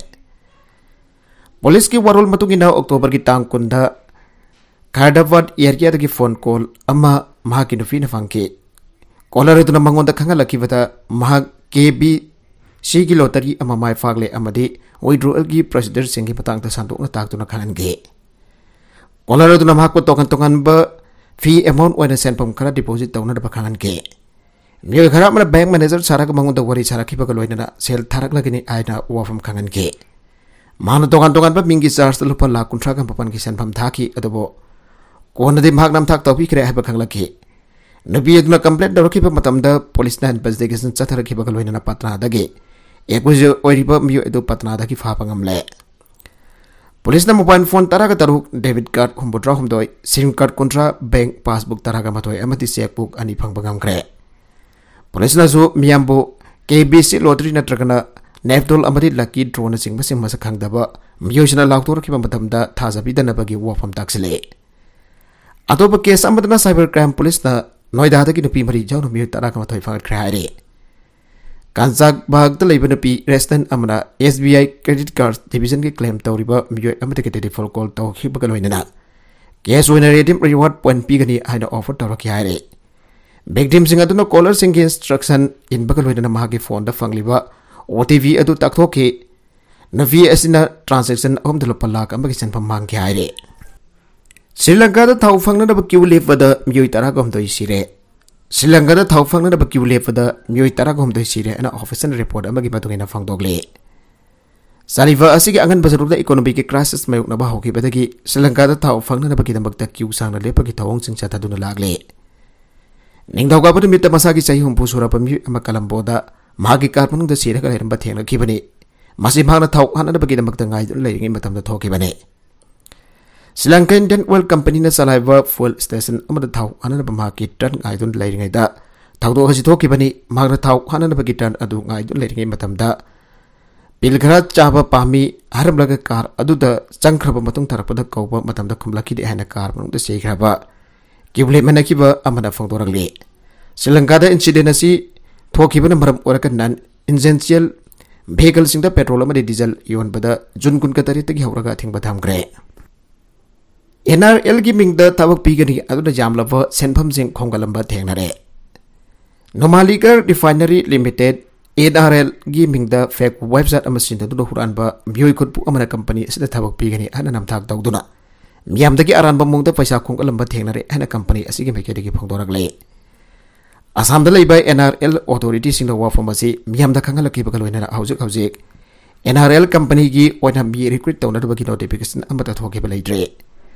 ꯄꯨꯂꯤꯁꯀꯤ ꯋꯥꯔꯣꯜ ꯃꯇꯨꯡ ꯏꯟꯅ, ꯑꯣꯛꯇꯣꯕꯔꯒꯤ ꯇꯥꯡ ꯀꯨꯟꯗ ꯈꯥꯏꯔꯗꯥꯕꯥꯗ ꯑꯦꯔꯤꯌꯥꯗꯒꯤ ꯐꯣꯟ ꯀꯣꯜ ꯑꯃ ꯃꯍꯥꯛꯀꯤ ꯅꯨꯄꯤꯅ ꯐꯪꯈꯤ꯫ ꯀꯣꯂꯔ ꯑꯗꯨꯅ ꯃꯉꯣꯟꯗ ꯈꯪꯍꯜꯂꯛꯈꯤꯕꯗ, ꯃꯍꯥꯛ ꯀꯦ ꯕꯤ ꯁꯤꯒꯤ ꯂꯣꯇꯔꯤ ꯑꯃ ꯃꯥꯏ ꯄꯥꯛꯂꯦ ꯑꯃꯗꯤ ꯋꯤꯗ꯭ꯔꯣꯋꯦꯜꯒꯤ ꯄ꯭ꯔꯣꯁꯤꯗꯔꯁꯤꯡꯒꯤ ꯃꯇꯥꯡꯗ ꯁꯟꯗꯣꯛꯅ ꯇꯥꯛꯇꯨꯅ ꯈꯪꯍꯟꯈꯤ꯫ ꯀꯣꯂꯔ ꯑꯗꯨꯅ ꯃꯍꯥꯛꯄꯨ ꯇꯣꯉꯥꯟ ꯇꯣꯉꯥꯟꯕ ꯐꯤ ꯑꯦꯃꯥꯎꯟ ꯑꯣꯏꯅ ꯁꯦꯟꯐꯝ ꯈꯔ ꯗꯤꯄꯣꯖꯤꯠ ꯇꯧꯅꯅꯕ ꯈꯪꯍꯟꯈꯤ꯫ ꯃꯤꯑꯣꯏ ꯈꯔ ꯑꯃꯅ ꯕꯦꯡꯛ ꯃꯦꯅꯦꯖꯔ ꯁꯥꯔꯒ ꯃꯉꯣꯟꯗ ꯋꯥꯔꯤ ꯁꯥꯔꯛꯈꯤꯕꯒ ꯂꯣꯏꯅꯅ ꯁꯦꯜ ꯊꯥꯔꯛꯂꯒꯅꯤ ꯍꯥꯏꯅ ꯋꯥꯐꯝ ꯈꯪꯍꯟꯈꯤ꯫ ꯃꯍꯥꯛꯅ ꯇꯣꯉꯥꯟ ꯇꯣꯉꯥꯟꯕ ꯃꯤꯡꯒꯤ ꯆꯥꯔꯖꯇ ꯂꯨꯄꯥ ꯂꯥꯈ ꯀꯨꯟꯊ꯭ꯔꯥꯒ ꯃꯥꯄꯟꯒꯤ ꯁꯦꯟꯐꯝ ꯊꯥꯈꯤ, ꯑꯗꯨꯕꯨ ꯀꯣꯟꯅꯗꯤ ꯃꯍꯥꯛ ꯅꯝꯊꯥꯛ ꯇꯧꯕꯤꯈ꯭ꯔꯦ ꯍꯥꯏꯕ ꯈꯪꯂꯛꯈꯤ꯫ ꯅꯨꯄꯤ ꯑꯗꯨꯅ ꯀꯝꯄ꯭ꯂꯦꯟ ꯇꯧꯔꯛꯈꯤꯕ ꯃꯇꯝꯗ ꯄꯨꯂꯤꯁꯅ ꯏꯟꯚꯦꯁꯇꯤꯒꯦꯁꯟ ꯆꯠꯊꯔꯛꯈꯤꯕꯒ ꯂꯣꯏꯅꯅ ꯄꯠꯅꯥꯗꯒꯤ ꯑꯦꯀ꯭ꯌꯨꯖ ꯑꯣꯏꯔꯤꯕ ꯃꯤꯑꯣꯏ ꯑꯗꯨ ꯄꯠꯅꯥꯗꯒꯤ ꯐꯥꯕ ꯉꯝꯂꯦ꯫ ꯄꯨꯂꯤꯁꯅ ꯃꯣꯕꯥꯏꯜ ꯐꯣꯟ ꯇꯔꯥꯒ ꯇꯔꯨꯛ, ꯗꯦꯕꯤꯠ ꯀꯥꯔꯗ ꯍꯨꯝꯐꯨꯇꯔꯥ ꯍꯨꯝꯗꯣꯏ, ꯁꯤꯝ ꯀꯥꯔꯗ ꯀꯨꯟꯊ꯭ꯔꯥ, ꯕꯦꯡꯛ ꯄꯥꯁꯕꯨꯛ ꯇꯔꯥꯒ ꯃꯥꯊꯣꯏ ꯑꯃꯗꯤ ꯆꯦꯛꯕꯨꯛ ꯑꯅꯤ ꯐꯪꯕ ꯉꯝꯈ꯭ꯔꯦ꯫ ꯄꯨꯂꯤꯁꯅꯁꯨ ꯃꯤꯌꯥꯝꯕꯨ ꯀꯦ ꯕꯤ ꯁꯤ ꯂꯣꯇꯔꯤ ꯅꯠꯇ꯭ꯔꯒꯅ ꯅꯦꯞꯗꯣꯜ ꯑꯃꯗꯤ ꯂꯛꯀꯤ ꯗ꯭ꯔꯣꯅꯆꯤꯡꯕꯁꯤꯡ ꯃꯁꯛ ꯈꯪꯗꯕ ꯃꯤꯑꯣꯏꯁꯤꯡꯅ ꯂꯥꯎꯊꯣꯔꯛꯈꯤꯕ ꯃꯇꯝꯗ ꯊꯥꯖꯕꯤꯗꯅꯕꯒꯤ ꯋꯥꯐꯝ ꯇꯥꯛꯁꯤꯜꯂꯤ꯫ ꯑꯇꯣꯞꯄ ꯀꯦꯁ ꯑꯃꯗꯅ ꯁꯥꯏꯕꯔ ꯀ꯭ꯔꯥꯏꯝ ꯄꯨꯂꯤꯁꯅ ꯅꯣꯏꯗꯥꯗꯒꯤ ꯅꯨꯄꯤ ꯃꯔꯤ ꯌꯥꯎꯅ ꯃꯤꯑꯣꯏ ꯇꯔꯥꯒ ꯃꯥꯊꯣꯏ ꯐꯥꯒꯠꯈ꯭ꯔꯦ ꯍꯥꯏꯔꯤ꯫ ꯀꯥꯟꯆꯥꯛꯕꯥꯒꯇ ꯂꯩꯕ ꯅꯨꯄꯤ ꯔꯦꯁꯇꯟ ꯑꯃꯅ ꯑꯦꯁ ꯕꯤ ꯑꯥꯏ ꯀ꯭ꯔꯦꯗꯤꯠ ꯀꯥꯔꯗ ꯗꯤꯚꯤꯖꯟꯒꯤ ꯀ꯭ꯂꯦꯝ ꯇꯧꯔꯤꯕ ꯃꯤꯑꯣꯏ ꯑꯃꯗꯒꯤ ꯇꯦꯂꯤꯐꯣꯟ ꯀꯣꯜ ꯇꯧꯈꯤꯕꯒ ꯂꯣꯏꯅꯅ ꯀꯦꯁ ꯑꯣꯏꯅ ꯔꯤꯗꯤꯝ ꯔꯤꯋꯥꯔꯗ ꯄꯣꯏꯟꯠ ꯄꯤꯒꯅꯤ ꯍꯥꯏꯅ ꯑꯣꯐꯔ ꯇꯧꯔꯛꯈꯤ ꯍꯥꯏꯔꯤ꯫ ꯚꯤꯛꯇꯤꯝꯁꯤꯡ ꯑꯗꯨꯅ ꯀꯣꯂꯔꯁꯤꯡꯒꯤ ꯏꯟꯁꯇ꯭ꯔꯛꯁꯟ ꯏꯟꯕꯒ ꯂꯣꯏꯅꯅ ꯃꯍꯥꯛꯀꯤ ꯐꯣꯟꯗ ꯐꯪꯂꯤꯕ ꯑꯣ ꯇꯤ ꯄꯤ ꯑꯗꯨ ꯇꯥꯛꯊꯣꯛꯈꯤ꯫ ꯅꯨꯄꯤ ꯑꯁꯤꯅ ꯇ꯭ꯔꯥꯟꯖꯦꯛꯁꯟ ꯑꯍꯨꯝꯗ ꯂꯨꯄꯥ ꯂꯥꯈ ꯑꯃꯒꯤ ꯁꯦꯟꯐꯝ ꯃꯥꯡꯈꯤ ꯍꯥꯏꯔꯤ꯫ ꯁ꯭ꯔꯤ ꯂꯪꯀꯥꯗ ꯊꯥꯎ ꯐꯪꯅꯅꯕ ꯀ꯭ꯌꯨ ꯂꯦꯞꯄꯗ ꯃꯤꯑꯣꯏ ꯇꯔꯥꯒ ꯍꯨꯝꯗꯣꯏ ꯁꯤꯔꯦ꯫ ꯁ꯭ꯔꯤ ꯂꯪꯀꯥꯗ ꯊꯥꯎ ꯐꯪꯅꯅꯕ ꯀ꯭ꯌꯨ ꯂꯦꯞꯄꯗ ꯃꯤꯑꯣꯏ ꯇꯔꯥꯒ ꯍꯨꯝꯗꯣꯏ ꯁꯤꯔꯦ ꯍꯥꯏꯅ ꯑꯣꯐꯤꯁꯤꯌꯦꯜ ꯔꯤꯄꯣꯔꯠ ꯑꯃꯒꯤ ꯃꯇꯨꯡ ꯏꯟꯅ ꯐꯣꯡꯗꯣꯛꯂꯤ꯫ ꯆꯥꯜꯂꯤꯕ ꯑꯁꯤꯒꯤ ꯑꯉꯟꯕ ꯁꯔꯨꯛꯇ ꯏꯀꯣꯅꯣꯃꯤꯒꯤ ꯀ꯭ꯔꯥꯏꯁꯤꯁ ꯃꯥꯌꯣꯛꯅꯕ ꯍꯧꯈꯤꯕꯗꯒꯤ ꯁ꯭ꯔꯤ ꯂꯪꯀꯥꯗ ꯊꯥꯎ ꯐꯪꯅꯅꯕꯒꯤꯗꯃꯛꯇ ꯀ꯭ꯌꯨ ꯁꯥꯡꯅ ꯂꯦꯞꯄꯒꯤ ꯊꯧꯑꯣꯡꯁꯤꯡ ꯆꯠꯊꯗꯨꯅ ꯂꯥꯛꯂꯤ꯫ ꯅꯤꯡꯊꯧꯀꯥꯕ ꯅꯨꯃꯤꯠꯇ ꯃꯁꯥꯒꯤ ꯆꯍꯤ ꯍꯨꯝꯐꯨ ꯁꯨꯔꯕ ꯃꯤꯑꯣꯏ ꯑꯃ ꯀꯂꯝꯕꯣꯗ ꯃꯍꯥꯛꯀꯤ ꯀꯥꯔ ꯃꯅꯨꯡꯗ ꯁꯤꯔꯒ ꯂꯩꯔꯝꯕ ꯊꯦꯡꯅꯈꯤꯕꯅꯤ꯫ ꯃꯁꯤ ꯃꯍꯥꯛꯅ ꯊꯥꯎ ꯍꯥꯟꯅꯅꯕꯒꯤꯗꯃꯛꯇ ꯉꯥꯏꯗꯨꯅ ꯂꯩꯔꯤꯉꯩ ꯃꯇꯝꯗ ꯊꯣꯛꯈꯤꯕꯅꯤ꯫ ꯁ꯭ꯔꯤ ꯂꯪꯀꯥ ꯏꯟꯗꯤꯌꯟ ꯑꯣꯏꯜ ꯀꯝꯄꯅꯤꯅ ꯆꯂꯥꯏꯕ ꯐ꯭ꯌꯨꯑꯦꯜ ꯁ꯭ꯇꯦꯁꯟ ꯑꯃꯗ ꯊꯥꯎ ꯍꯥꯟꯅꯅꯕ ꯃꯍꯥꯛꯀꯤ ꯇ꯭ꯔꯛ ꯉꯥꯏꯗꯨꯅ ꯂꯩꯔꯤꯉꯩꯗ ꯊꯧꯗꯣꯛ ꯑꯁꯤ ꯊꯣꯛꯈꯤꯕꯅꯤ꯫ ꯃꯍꯥꯛꯅ ꯊꯥꯎ ꯍꯥꯟꯅꯅꯕꯒꯤ ꯇ꯭ꯔꯛ ꯑꯗꯨ ꯉꯥꯏꯗꯨꯅ ꯂꯩꯔꯤꯉꯩ ꯃꯇꯝꯗ ꯄꯤꯜ ꯈꯔ ꯆꯥꯕ ꯄꯥꯝꯃꯤ ꯍꯥꯏꯔꯝꯂꯒ ꯀꯥꯔ ꯑꯗꯨꯗ ꯆꯪꯈ꯭ꯔꯕ ꯃꯇꯨꯡ ꯊꯥꯔꯛꯄꯗ ꯀꯧꯕ ꯃꯇꯝꯗ ꯈꯨꯝꯂꯛꯈꯤꯗꯦ ꯍꯥꯏꯅ ꯀꯥꯔ ꯃꯅꯨꯡꯗ ꯆꯦꯈ꯭ꯔꯕ ꯀ꯭ꯌꯨ ꯂꯦꯞꯃꯤꯟꯅꯈꯤꯕ ꯑꯃꯅ ꯐꯣꯡꯗꯣꯔꯛꯂꯤ꯫ ꯁ꯭ꯔꯤ ꯂꯪꯀꯥꯗ ꯏꯟꯁꯤꯗꯦꯟ ꯑꯁꯤ ꯊꯣꯛꯈꯤꯕꯅ ꯃꯔꯝ ꯑꯣꯏꯔꯒ ꯅꯟ ꯏꯟꯖꯦꯟꯁꯤꯌꯦꯜ ꯚꯦꯍꯤꯀꯜꯁꯤꯡꯗ ꯄꯦꯇ꯭ꯔꯣꯜ ꯑꯃꯗꯤ ꯗꯤꯖꯜ ꯌꯣꯟꯕꯗ ꯖꯨꯟ ꯀꯨꯟꯒ ꯇꯔꯦꯠꯇꯒꯤ ꯍꯧꯔꯒ ꯑꯊꯤꯡꯕ ꯊꯝꯈ꯭ꯔꯦ꯫ ꯑꯦꯟ ꯑꯥꯔ ꯑꯦꯜꯒꯤ ꯃꯤꯡꯗ ꯊꯕꯛ ꯄꯤꯒꯅꯤ ꯑꯗꯨꯅ ꯌꯥꯝꯂꯕ ꯁꯦꯟꯐꯝꯁꯤꯡ ꯈꯣꯝꯒꯠꯂꯝꯕ ꯊꯦꯡꯅꯔꯦ꯫ ꯅꯣꯃꯥꯂꯤꯒꯔ ꯔꯤꯐꯥꯏꯅꯔꯤ ꯂꯤꯃꯤꯇꯦꯗ, ꯑꯦꯟ ꯑꯥꯔ ꯑꯦꯜꯒꯤ ꯃꯤꯡꯗ ꯐꯦꯛ ꯋꯦꯕꯁꯥꯏꯠ ꯑꯃ ꯁꯤꯖꯤꯟꯅꯗꯨꯅ ꯍꯨꯔꯥꯟꯕ ꯃꯤꯑꯣꯏ ꯈꯨꯠꯄꯨ ꯑꯃꯅ ꯀꯝꯄꯅꯤ ꯑꯁꯤꯗ ꯊꯕꯛ ꯄꯤꯒꯅꯤ ꯍꯥꯏꯅ ꯅꯝꯊꯥꯛ ꯇꯧꯗꯨꯅ ꯃꯤꯌꯥꯝꯗꯒꯤ ꯑꯔꯥꯟꯕ ꯃꯑꯣꯡꯗ ꯄꯩꯁꯥ ꯈꯣꯝꯒꯠꯂꯝꯕ ꯊꯦꯡꯅꯔꯦ ꯍꯥꯏꯅ ꯀꯝꯄꯅꯤ ꯑꯁꯤꯒꯤ ꯃꯥꯏꯀꯩꯗꯒꯤ ꯐꯣꯡꯗꯣꯔꯛꯂꯦ꯫ ꯑꯁꯥꯝꯗ ꯂꯩꯕ ꯑꯦꯟ ꯑꯥꯔ ꯑꯦꯜ ꯑꯣꯊꯣꯔꯤꯇꯤꯁꯤꯡꯅ ꯋꯥꯐꯝ ꯑꯁꯤ ꯃꯤꯌꯥꯝꯗ ꯈꯪꯍꯜꯂꯛꯈꯤꯕꯒ ꯂꯣꯏꯅꯅ ꯍꯧꯖꯤꯛ ꯍꯧꯖꯤꯛ ꯑꯦꯟ ꯑꯥꯔ ꯑꯦꯜ ꯀꯝꯄꯅꯤꯒꯤ ꯑꯣꯏꯅ ꯃꯤ ꯔꯤꯀ꯭ꯔꯨꯠ ꯇꯧꯅꯅꯕꯒꯤ ꯅꯣꯇꯤꯐꯤꯀꯦꯁꯟ ꯑꯃꯠꯇ ꯊꯣꯛꯈꯤꯕ ꯂꯩꯇ꯭ꯔꯤ꯫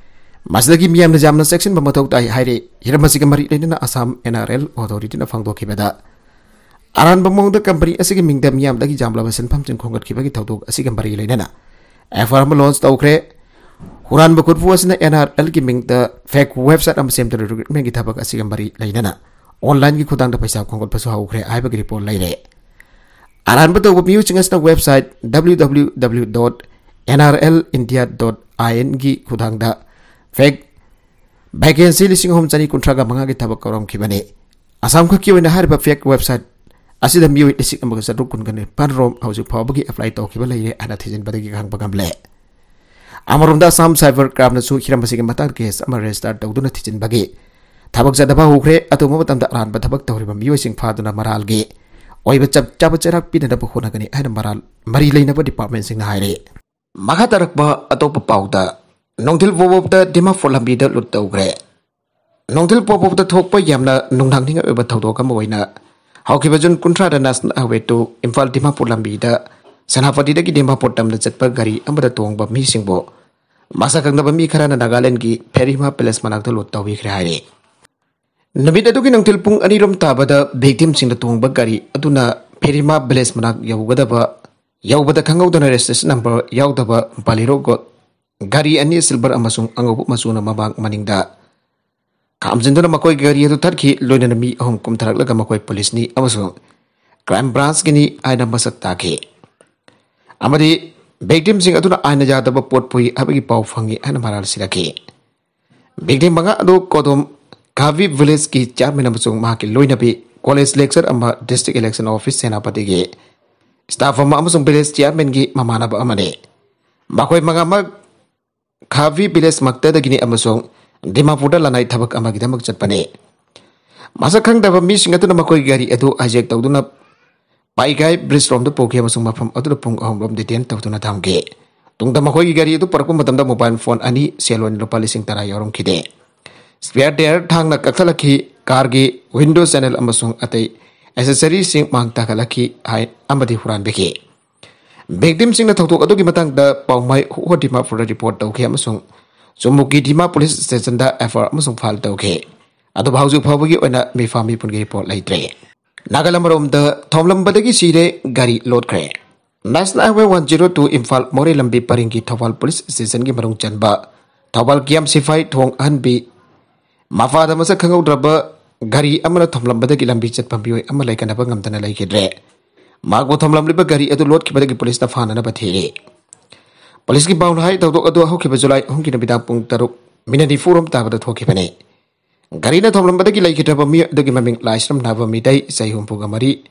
ꯃꯁꯤꯗꯒꯤ ꯃꯤꯌꯥꯝꯅ ꯌꯥꯝꯅ ꯆꯦꯛꯁꯤꯟꯕ ꯃꯊꯧ ꯇꯥꯏ ꯍꯥꯏꯔꯤ꯫ ꯍꯤꯔꯝ ꯑꯁꯤꯒ ꯃꯔꯤ ꯂꯩꯅꯅ ꯑꯁꯥꯝ ꯑꯦꯟ ꯑꯥꯔ ꯑꯦꯜ ꯑꯣꯊꯣꯔꯤꯇꯤꯅ ꯐꯣꯡꯗꯣꯛꯈꯤꯕꯗ, ꯑꯔꯥꯟꯕ ꯃꯑꯣꯡꯗ ꯀꯝꯄꯅꯤ ꯑꯁꯤꯒꯤ ꯃꯤꯡꯗ ꯃꯤꯌꯥꯝꯗꯒꯤ ꯌꯥꯝꯂꯕ ꯁꯦꯟꯐꯝꯁꯤꯡ ꯈꯣꯝꯒꯠꯈꯤꯕꯒꯤ ꯊꯧꯗꯣꯛ ꯑꯁꯤꯒ ꯃꯔꯤ ꯂꯩꯅꯅ ꯑꯦꯐ ꯑꯥꯏ ꯑꯥꯔ ꯑꯃ ꯂꯣꯟꯆ ꯇꯧꯈ꯭ꯔꯦ꯫ ꯍꯨꯔꯥꯟꯕ ꯈꯨꯠꯄꯨ ꯑꯁꯤꯅ ꯑꯦꯟ ꯑꯥꯔ ꯑꯦꯜꯒꯤ ꯃꯤꯡꯗ ꯐꯦꯛ ꯋꯦꯕꯁꯥꯏꯠ ꯑꯃ ꯁꯦꯝꯗꯨꯅ ꯔꯤꯀ꯭ꯔꯨꯠꯃꯦꯟꯒꯤ ꯊꯕꯛ ꯑꯁꯤꯒ ꯃꯔꯤ ꯂꯩꯅꯅ ꯑꯣꯟꯂꯥꯏꯟꯒꯤ ꯈꯨꯠꯊꯥꯡꯗ ꯄꯩꯁꯥ ꯈꯣꯝꯒꯠꯄꯁꯨ ꯍꯧꯈ꯭ꯔꯦ ꯍꯥꯏꯕꯒꯤ ꯔꯤꯄꯣꯔꯠ ꯂꯩꯔꯦ꯫ ꯑꯔꯥꯟꯕ ꯇꯧꯕ ꯃꯤꯑꯣꯏꯁꯤꯡ ꯑꯁꯤꯅ website W W W dot N R L India dot I ꯑꯦꯟꯒꯤ ꯈꯨꯠꯊꯥꯡꯗ ꯐꯦꯛ ꯚꯦꯀꯦꯟꯁꯤ ꯂꯤꯁꯤꯡ ꯑꯍꯨꯝ ꯆꯅꯤ ꯀꯨꯟꯊ꯭ꯔꯥꯒ ꯃꯉꯥꯒꯤ ꯊꯕꯛ ꯀꯧꯔꯝꯈꯤꯕꯅꯤ꯫ ꯑꯁꯥꯝ ꯈꯛꯀꯤ ꯑꯣꯏꯅ ꯍꯥꯏꯔꯤꯕ ꯐꯦꯛ ꯋꯦꯕꯁꯥꯏꯠ ꯑꯁꯤꯗ ꯃꯤꯑꯣꯏ ꯂꯤꯁꯤꯡ ꯑꯃꯒ ꯆꯥꯇ꯭ꯔꯨꯛ ꯀꯨꯟꯒ ꯅꯤꯄꯥꯟ ꯔꯣꯝ ꯍꯧꯖꯤꯛ ꯐꯥꯎꯕꯒꯤ ꯑꯦꯄ꯭ꯂꯥꯏ ꯇꯧꯈꯤꯕ ꯂꯩꯔꯦ ꯍꯥꯏꯅ ꯊꯤꯖꯤꯟꯕꯗꯒꯤ ꯈꯪꯕ ꯉꯝꯂꯦ꯫ ꯑꯃꯔꯣꯝꯗ, ꯑꯁꯥꯝ ꯁꯥꯏꯕꯔ ꯀ꯭ꯔꯥꯏꯝꯅꯁꯨ ꯍꯤꯔꯝ ꯑꯁꯤꯒꯤ ꯃꯇꯥꯡꯗ ꯀꯦꯁ ꯑꯃ ꯔꯦꯖꯤꯁꯇꯥꯔ ꯇꯧꯗꯨꯅ ꯊꯤꯖꯤꯟꯕꯒꯤ ꯊꯕꯛ ꯆꯠꯊꯕ ꯍꯧꯈ꯭ꯔꯦ꯫ ꯑꯊꯨꯕ ꯃꯇꯝꯗ ꯑꯔꯥꯟꯕ ꯊꯕꯛ ꯇꯧꯔꯤꯕ ꯃꯤꯑꯣꯏꯁꯤꯡ ꯐꯥꯗꯨꯅ ꯃꯔꯥꯜꯒꯤ ꯑꯣꯏꯕ ꯆꯞ ꯆꯥꯕ ꯆꯩꯔꯥꯛ ꯄꯤꯅꯅꯕ ꯍꯣꯠꯅꯒꯅꯤ ꯍꯥꯏꯅ ꯃꯔꯥꯜ ꯃꯔꯤ ꯂꯩꯅꯕ ꯗꯤꯄꯥꯔꯠꯃꯦꯟꯁꯤꯡꯅ ꯍꯥꯏꯔꯤ꯫ ꯃꯈꯥ ꯇꯥꯔꯛꯄ ꯑꯇꯣꯞꯄ ꯄꯥꯎꯗ, ꯅꯣꯡꯊꯤꯜ ꯄꯣꯕꯣꯞꯇ ꯗꯤꯃꯥꯄꯨꯔ ꯂꯝꯕꯤꯗ ꯂꯨꯠ ꯇꯧꯈ꯭ꯔꯦ꯫ ꯅꯣꯡꯊꯤꯜ ꯄꯣꯕꯣꯞꯇ ꯊꯣꯛꯄ ꯌꯥꯝꯅ ꯅꯨꯡꯅꯥꯡꯅꯤꯡꯉꯥꯏ ꯑꯣꯏꯕ ꯊꯧꯗꯣꯛ ꯑꯃ ꯑꯣꯏꯅ, ꯍꯧꯈꯤꯕ ꯖꯨꯟ ꯀꯨꯟꯊ꯭ꯔꯥꯗ national highway two Imphal Dimapur ꯂꯝꯕꯤꯗ ꯁꯦꯅꯥꯄꯇꯤꯗꯒꯤ ꯗꯤꯃꯥꯄꯨꯔ ꯇꯝꯅ ꯆꯠꯄ ꯒꯥꯔꯤ ꯑꯃꯗ ꯇꯣꯡꯕ ꯃꯤꯁꯤꯡꯕꯨ ꯃꯁꯛ ꯈꯪꯗꯕ ꯃꯤ ꯈꯔꯅ ꯅꯥꯒꯥꯂꯦꯟꯗꯒꯤ ꯐꯦꯔꯤꯃꯥ ꯄꯦꯂꯦꯁ ꯃꯅꯥꯛꯇ ꯂꯨꯠ ꯇꯧꯕꯤꯈ꯭ꯔꯦ ꯍꯥꯏꯔꯤ꯫ ꯅꯨꯃꯤꯠ ꯑꯗꯨꯒꯤ ꯅꯨꯡꯊꯤꯜ ꯄꯨꯡ ꯑꯅꯤꯔꯣꯝ ꯇꯥꯕꯗ ꯚꯤꯛꯇꯤꯝꯁꯤꯡꯅ ꯇꯣꯡꯕ ꯒꯥꯔꯤ ꯑꯗꯨꯅ ꯐꯦꯔꯤꯃꯥ ꯄꯦꯂꯦꯁ ꯃꯅꯥꯛ ꯌꯧꯒꯗꯕ, ꯌꯧꯕꯗ ꯈꯪꯍꯧꯗꯅ ꯔꯦꯖꯤꯁꯇ꯭ꯔꯦꯁꯟ ꯅꯝꯕꯔ ꯌꯥꯎꯗꯕ ꯕꯥꯂꯤꯔꯣ ꯒꯣꯠ ꯒꯥꯔꯤ ꯑꯅꯤ, ꯁꯤꯜꯚꯔ ꯑꯃꯁꯨꯡ ꯑꯉꯧꯕ ꯃꯆꯨꯅ, ꯃꯃꯥꯡ ꯃꯅꯤꯡꯗ ꯈꯥꯝꯖꯤꯟꯗꯨꯅ ꯃꯈꯣꯏꯒꯤ ꯒꯥꯔꯤ ꯑꯗꯨ ꯊꯠꯈꯤ꯫ ꯂꯣꯏꯅꯅ ꯃꯤ ꯑꯍꯨꯝ ꯀꯨꯝꯊꯔꯛꯂꯒ ꯃꯈꯣꯏ ꯄꯨꯂꯤꯁꯅꯤ ꯑꯃꯁꯨꯡ ꯀ꯭ꯔꯥꯏꯝ ꯕ꯭ꯔꯥꯟꯁꯀꯤꯅꯤ ꯍꯥꯏꯅ ꯃꯁꯛ ꯇꯥꯛꯈꯤ꯫ ꯑꯃꯗꯤ ꯚꯤꯛꯇꯤꯝꯁꯤꯡ ꯑꯗꯨꯅ ꯑꯥꯏꯟꯅ ꯌꯥꯗꯕ ꯄꯣꯠ ꯄꯨꯏ ꯍꯥꯏꯕꯒꯤ ꯄꯥꯎ ꯐꯪꯉꯤ ꯍꯥꯏꯅ ꯃꯔꯥꯜ ꯁꯤꯔꯛꯈꯤ꯫ ꯚꯤꯛꯇꯤꯝ ꯃꯉꯥ ꯑꯗꯨ ꯀꯣꯗꯣꯝ ꯀꯥꯚꯤ ꯚꯤꯂꯦꯖꯀꯤ ꯆꯤꯌꯥꯔꯃꯦꯟ ꯑꯃꯁꯨꯡ ꯃꯍꯥꯛꯀꯤ ꯂꯣꯏꯅꯕꯤ, ꯀꯣꯂꯦꯖ ꯂꯦꯛꯆꯔ ꯑꯃ, ꯗꯤꯁꯇ꯭ꯔꯤꯛ ꯏꯂꯦꯛꯁꯟ ꯑꯣꯐꯤꯁ ꯁꯦꯅꯥꯄꯇꯤꯒꯤ ꯁ꯭ꯇꯥꯐ ꯑꯃ ꯑꯃꯁꯨꯡ ꯚꯤꯂꯦꯖ ꯆꯤꯌꯥꯔꯃꯦꯟꯒꯤ ꯃꯃꯥꯟꯅꯕ ꯑꯃꯅꯤ꯫ ꯃꯈꯣꯏ ꯃꯉꯥꯃꯛ ꯈꯥꯚꯤ ꯚꯤꯂꯦꯖ ꯃꯛꯇꯗꯒꯤꯅꯤ ꯑꯃꯁꯨꯡ ꯗꯤꯃꯥꯄꯨꯔꯗ ꯂꯅꯥꯏ ꯊꯕꯛ ꯑꯃꯒꯤꯗꯃꯛ ꯆꯠꯄꯅꯤ꯫ ꯃꯁꯛ ꯈꯪꯗꯕ ꯃꯤꯁꯤꯡ ꯑꯗꯨꯅ ꯃꯈꯣꯏꯒꯤ ꯒꯥꯔꯤ ꯑꯗꯨ ꯍꯥꯏꯖꯦꯛ ꯇꯧꯗꯨꯅ ꯄꯥꯏꯒꯥꯏ ꯕ꯭ꯔꯤꯖ ꯔꯣꯝꯗ ꯄꯨꯈꯤ ꯑꯃꯁꯨꯡ ꯃꯐꯝ ꯑꯗꯨꯗ ꯄꯨꯡ ꯑꯍꯨꯝ ꯔꯣꯝ ꯗꯤꯇꯦꯟ ꯇꯧꯗꯨꯅ ꯊꯝꯈꯤ꯫ ꯇꯨꯡꯗ ꯃꯈꯣꯏꯒꯤ ꯒꯥꯔꯤ ꯑꯗꯨ ꯄꯨꯔꯛꯄ ꯃꯇꯝꯗ ꯃꯣꯕꯥꯏꯜ ꯐꯣꯟ ꯑꯅꯤ, ꯁꯦꯜ ꯑꯣꯏꯅ ꯂꯨꯄꯥ ꯂꯤꯁꯤꯡ ꯇꯔꯥ ꯌꯥꯎꯔꯝꯈꯤꯗꯦ꯫ ꯁ꯭ꯄꯦꯌꯔ ꯇꯥꯌꯔ ꯊꯥꯡꯅ ꯀꯛꯊꯠꯂꯛꯈꯤ, ꯀꯥꯔꯒꯤ ꯋꯤꯟꯗꯣ ꯆꯦꯅꯦꯜ ꯑꯃꯁꯨꯡ ꯑꯇꯩ ꯑꯦꯁꯦꯁꯔꯤꯁꯤꯡ ꯃꯥꯡ ꯇꯥꯛꯍꯜꯂꯛꯈꯤ ꯍꯥꯏ ꯑꯃꯗꯤ ꯍꯨꯔꯥꯟꯕꯤꯈꯤ꯫ ꯚꯤꯛꯇꯤꯝꯁꯤꯡꯅ ꯊꯧꯗꯣꯛ ꯑꯗꯨꯒꯤ ꯃꯇꯥꯡꯗ ꯄꯥꯎꯃꯥꯏ ꯍꯨꯍꯣ ꯗꯤꯃꯥꯄꯨꯔꯗ ꯔꯤꯄꯣꯔꯠ ꯇꯧꯈꯤ ꯑꯃꯁꯨꯡ ꯆꯨꯝꯃꯨꯀꯤ ꯗꯤꯃꯥ ꯄꯨꯂꯤꯁ ꯁ꯭ꯇꯦꯁꯟꯗ ꯑꯦꯐ ꯑꯥꯏ ꯑꯥꯔ ꯑꯃꯁꯨꯡ ꯐꯥꯏꯜ ꯇꯧꯈꯤ꯫ ꯑꯗꯨꯕꯨ ꯍꯧꯖꯤꯛ ꯐꯥꯎꯕꯒꯤ ꯑꯣꯏꯅ ꯃꯤꯐꯥ ꯃꯤꯄꯨꯟꯒꯤ ꯔꯤꯄꯣꯔꯠ ꯂꯩꯇ꯭ꯔꯦ꯫ ꯅꯥꯒꯥꯂꯦꯟ ꯑꯃꯔꯣꯝꯗ ꯊꯣꯝꯂꯝꯕꯗꯒꯤ ꯁꯤꯔꯦ, ꯒꯥꯔꯤ ꯂꯣꯠꯈ꯭ꯔꯦ꯫ National highway one zero two Imphal Moreh ꯂꯝꯕꯤ ꯄꯔꯤꯡꯒꯤ ꯊꯧꯕꯥꯜ ꯄꯨꯂꯤꯁ ꯁ꯭ꯇꯦꯁꯟꯒꯤ ꯃꯅꯨꯡ ꯆꯟꯕ ꯊꯧꯕꯥꯜ ꯀꯤꯌꯥꯝ ꯁꯤꯐꯥꯏ ꯊꯣꯡ ꯑꯍꯟꯕꯤ ꯃꯄꯥꯗ ꯃꯁꯛ ꯈꯪꯍꯧꯗ꯭ꯔꯕ ꯒꯥꯔꯤ ꯑꯃꯅ ꯊꯣꯝꯂꯝꯕꯗꯒꯤ ꯂꯝꯕꯤ ꯆꯠꯄ ꯃꯤꯑꯣꯏ ꯑꯃ ꯂꯩꯀꯟꯅꯕ ꯉꯝꯗꯅ ꯂꯩꯈꯤꯗ꯭ꯔꯦ꯫ ꯃꯍꯥꯛꯄꯨ ꯊꯣꯝꯂꯝꯂꯤꯕ ꯒꯥꯔꯤ ꯑꯗꯨ ꯂꯣꯠꯈꯤꯕꯗꯒꯤ ꯄꯨꯂꯤꯁꯅ ꯐꯥꯅꯅꯕ ꯊꯤꯔꯤ꯫ ꯄꯨꯂꯤꯁꯀꯤ ꯄꯥꯎꯅ ꯍꯥꯏ, ꯊꯧꯗꯣꯛ ꯑꯗꯨ ꯍꯧꯈꯤꯕ ꯖꯨꯂꯥꯏ ꯑꯍꯨꯝꯒꯤ ꯅꯨꯃꯤꯗꯥꯡ ꯄꯨꯡ ꯇꯔꯨꯛ ꯃꯤꯅꯠ ꯅꯤꯐꯨ ꯔꯣꯝ ꯇꯥꯕꯗ ꯊꯣꯛꯈꯤꯕꯅꯤ꯫ ꯒꯥꯔꯤꯅ ꯊꯣꯝꯂꯝꯕꯗꯒꯤ ꯂꯩꯈꯤꯗ꯭ꯔꯕ ꯃꯤꯑꯣꯏ ꯑꯗꯨꯒꯤ ꯃꯃꯤꯡ ꯂꯥꯏꯁ꯭ꯔꯝ ꯅꯥꯕ ꯃꯤꯇꯩ, ꯆꯍꯤ ꯍꯨꯝꯐꯨꯒ ꯃꯔꯤ,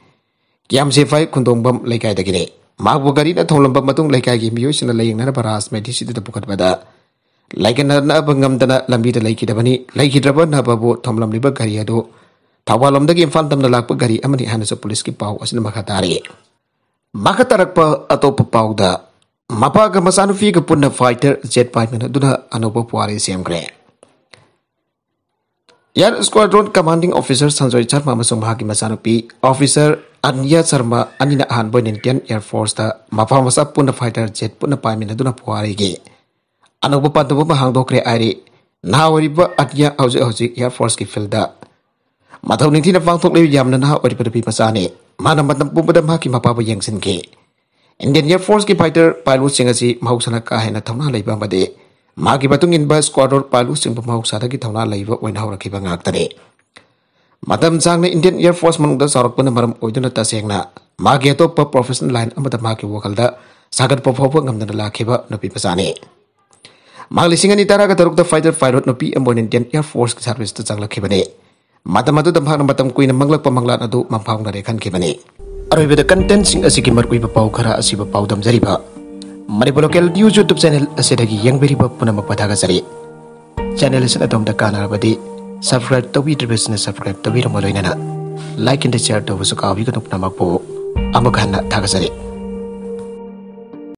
ꯀꯤꯌꯥꯝ ꯁꯤꯐꯥꯏ ꯈꯨꯟꯗꯣꯡꯕꯝ ꯂꯩꯀꯥꯏꯗꯒꯤꯅꯤ꯫ ꯃꯍꯥꯛꯄꯨ ꯒꯥꯔꯤꯅ ꯊꯣꯝꯂꯝꯕ ꯃꯇꯨꯡ ꯂꯩꯀꯥꯏꯒꯤ ꯃꯤꯑꯣꯏꯁꯤꯡꯅ ꯂꯥꯌꯦꯡꯅꯅꯕ ꯔꯥꯖ ꯃꯦꯙꯤꯁꯤꯗ ꯄꯨꯈꯠꯄꯗ ꯂꯥꯌꯦꯡꯅꯅꯕ ꯉꯝꯗꯅ ꯂꯝꯕꯤꯗ ꯂꯩꯈꯤꯗꯕꯅꯤ꯫ ꯂꯩꯈꯤꯗ꯭ꯔꯕ ꯅꯕꯕꯨ ꯊꯣꯝꯂꯝꯂꯤꯕ ꯒꯥꯔꯤ ꯑꯗꯨ ꯊꯧꯕꯥꯜ ꯂꯣꯝꯗꯒꯤ ꯏꯝꯐꯥꯜ ꯇꯝꯅ ꯂꯥꯛꯄ ꯒꯥꯔꯤ ꯑꯃꯅꯤ ꯍꯥꯏꯅꯁꯨ ꯄꯨꯂꯤꯁꯀꯤ ꯄꯥꯎ ꯑꯁꯤꯅ ꯃꯈꯥ ꯇꯥꯔꯤ꯫ ꯃꯈꯥ ꯇꯥꯔꯛꯄ ꯑꯇꯣꯞꯄ ꯄꯥꯎꯗ, ꯃꯄꯥꯒ ꯃꯆꯥꯅꯨꯄꯤꯒ ꯄꯨꯟꯅ ꯐꯥꯏꯇꯔ ꯖꯦꯠ ꯄꯥꯏꯃꯤꯟꯅꯗꯨꯅ ꯑꯅꯧꯕ ꯄꯨꯋꯥꯔꯤ ꯁꯦꯝꯈ꯭ꯔꯦ꯫ Air ꯁ꯭ꯀ꯭ꯋꯥꯗ꯭ꯔꯣꯟ commanding officer Sanjoy Sharma ꯑꯃꯁꯨꯡ ꯃꯍꯥꯛꯀꯤ ꯃꯆꯥꯅꯨꯄꯤ ꯑꯣꯐꯤꯁꯥꯔ ꯑꯅꯤꯌꯥ ꯁꯔꯃ ꯑꯅꯤꯅ ꯑꯍꯥꯟꯕ ꯑꯣꯏꯅ ꯏꯟꯗꯤꯌꯟ ꯑꯦꯌꯔ ꯐꯣꯔꯁꯇ ꯃꯄꯥ ꯃꯆꯥ ꯄꯨꯟꯅ ꯐꯥꯏꯇꯔ ꯖꯦꯠ ꯄꯨꯟꯅ ꯄꯥꯏꯃꯤꯟꯅꯗꯨꯅ ꯄꯨꯋꯥꯔꯤꯒꯤ ꯑꯅꯧꯕ ꯄꯟꯊꯨꯡ ꯑꯃ ꯍꯥꯡꯗꯣꯛꯈ꯭ꯔꯦ ꯍꯥꯏꯔꯤ꯫ ꯅꯍꯥ ꯑꯣꯏꯔꯤꯕ ꯑꯅꯤꯌꯥ ꯍꯧꯖꯤꯛ ꯍꯧꯖꯤꯛ ꯑꯦꯌꯔ ꯐꯣꯔꯁꯀꯤ ꯐꯤꯜꯗ ꯃꯊꯧ ꯅꯤꯡꯊꯤꯅ ꯄꯥꯡꯊꯣꯛꯂꯤꯕ ꯌꯥꯝꯅ ꯅꯍꯥ ꯑꯣꯏꯔꯤꯕ ꯅꯨꯄꯤ ꯃꯆꯥꯅꯤ꯫ ꯃꯥꯅ ꯃꯇꯝ ꯄꯨꯝꯕꯗ ꯃꯍꯥꯛꯀꯤ ꯃꯄꯥꯕꯨ ꯌꯦꯡꯁꯤꯟꯈꯤ꯫ ꯏꯟꯗꯤꯌꯟ ꯑꯦꯌꯔ ꯐꯣꯔꯁꯀꯤ ꯐꯥꯏꯇꯔ ꯄꯥꯏꯂꯣꯠꯁꯤꯡ ꯑꯁꯤ ꯃꯍꯧꯁꯥꯅ ꯀꯥ ꯍꯦꯟꯅ ꯊꯧꯅꯥ ꯂꯩꯕ ꯑꯃꯗꯤ ꯃꯍꯥꯛꯀꯤ ꯃꯇꯨꯡ ꯏꯟꯕ ꯁ꯭ꯀ꯭ꯋꯥꯗ꯭ꯔꯣꯟ ꯄꯥꯏꯂꯣꯠꯁꯤꯡꯕꯨ ꯃꯍꯧꯁꯥꯗꯒꯤ ꯊꯧꯅꯥ ꯂꯩꯕ ꯑꯣꯏꯅ ꯍꯧꯔꯛꯈꯤꯕ ꯉꯥꯛꯇꯅꯤ꯫ ꯃꯇꯝ ꯁꯥꯡꯅ ꯏꯟꯗꯤꯌꯟ ꯑꯦꯌꯔ ꯐꯣꯔꯁ ꯃꯅꯨꯡꯗ ꯆꯥꯎꯔꯛꯄꯅ ꯃꯔꯝ ꯑꯣꯏꯗꯨꯅ ꯇꯁꯦꯡꯅ ꯃꯍꯥꯛꯀꯤ ꯑꯇꯣꯞꯄ ꯄ꯭ꯔꯣꯐꯦꯁꯅꯦꯜ ꯂꯥꯏꯟ ꯑꯃꯗ ꯃꯍꯥꯛꯀꯤ ꯋꯥꯈꯜꯗ ꯁꯥꯒꯠꯄ ꯐꯥꯎꯕ ꯉꯝꯗꯅ ꯂꯥꯛꯈꯤꯕ ꯅꯨꯄꯤ ꯃꯆꯥꯅꯤ꯫ ꯃꯍꯥꯛ ꯂꯤꯁꯤꯡ ꯑꯅꯤ ꯇꯔꯥꯒ ꯇꯔꯨꯛꯇ ꯐꯥꯏꯇꯔ ꯄꯥꯏꯂꯣꯠ ꯅꯨꯄꯤ ꯑꯃ ꯑꯣꯏꯅ ꯏꯟꯗꯤꯌꯟ ꯑꯦꯌꯔ ꯐꯣꯔꯁꯀꯤ ꯁꯥꯔꯚꯤꯁꯇ ꯆꯪꯂꯛꯈꯤꯕꯅꯤ꯫ ꯃꯇꯝ ꯑꯗꯨꯗ ꯃꯍꯥꯛꯅ ꯃꯇꯝ ꯀꯨꯏꯅ ꯃꯪꯂꯛꯄ ꯃꯪꯂꯥꯟ ꯑꯗꯨ ꯃꯪꯐꯥꯎꯅꯔꯦ ꯈꯟꯈꯤꯕꯅꯤ꯫ ꯑꯔꯣꯏꯕꯗ ꯀꯟꯇꯦꯟꯁꯤꯡ ꯑꯁꯤꯒꯤ ꯃꯔꯨꯑꯣꯏꯕ ꯄꯥꯎ ꯈꯔ ꯑꯁꯤꯕꯨ ꯄꯥꯎꯗꯝꯖꯔꯤꯕ Manipur local news YouTube channel ꯑꯁꯤꯗꯒꯤ ꯌꯦꯡꯕꯤꯔꯤꯕ ꯄꯨꯝꯅꯃꯛꯄꯨ ꯊꯥꯒꯠꯆꯔꯤ꯫ ꯆꯦꯅꯦꯜ ꯑꯁꯤꯅ ꯑꯗꯣꯝꯗ ꯀꯥꯟꯅꯔꯕꯗꯤ ꯁꯕꯁꯀ꯭ꯔꯥꯏꯕ ꯇꯧꯕꯤꯗ꯭ꯔꯤꯕꯁꯤꯡꯅ ꯁꯕꯁꯀ꯭ꯔꯥꯏꯕ ꯇꯧꯕꯤꯔꯝꯕ ꯂꯣꯏꯅꯅ ꯂꯥꯏꯛ ꯑꯦꯟ ꯁꯤꯌꯔ ꯇꯧꯕꯁꯨ ꯀꯥꯎꯕꯤꯒꯅꯨ꯫ ꯄꯨꯝꯅꯃꯛꯄꯨ ꯑꯃꯨꯛ ꯍꯟꯅ ꯊꯥꯒꯠꯆꯔꯤ꯫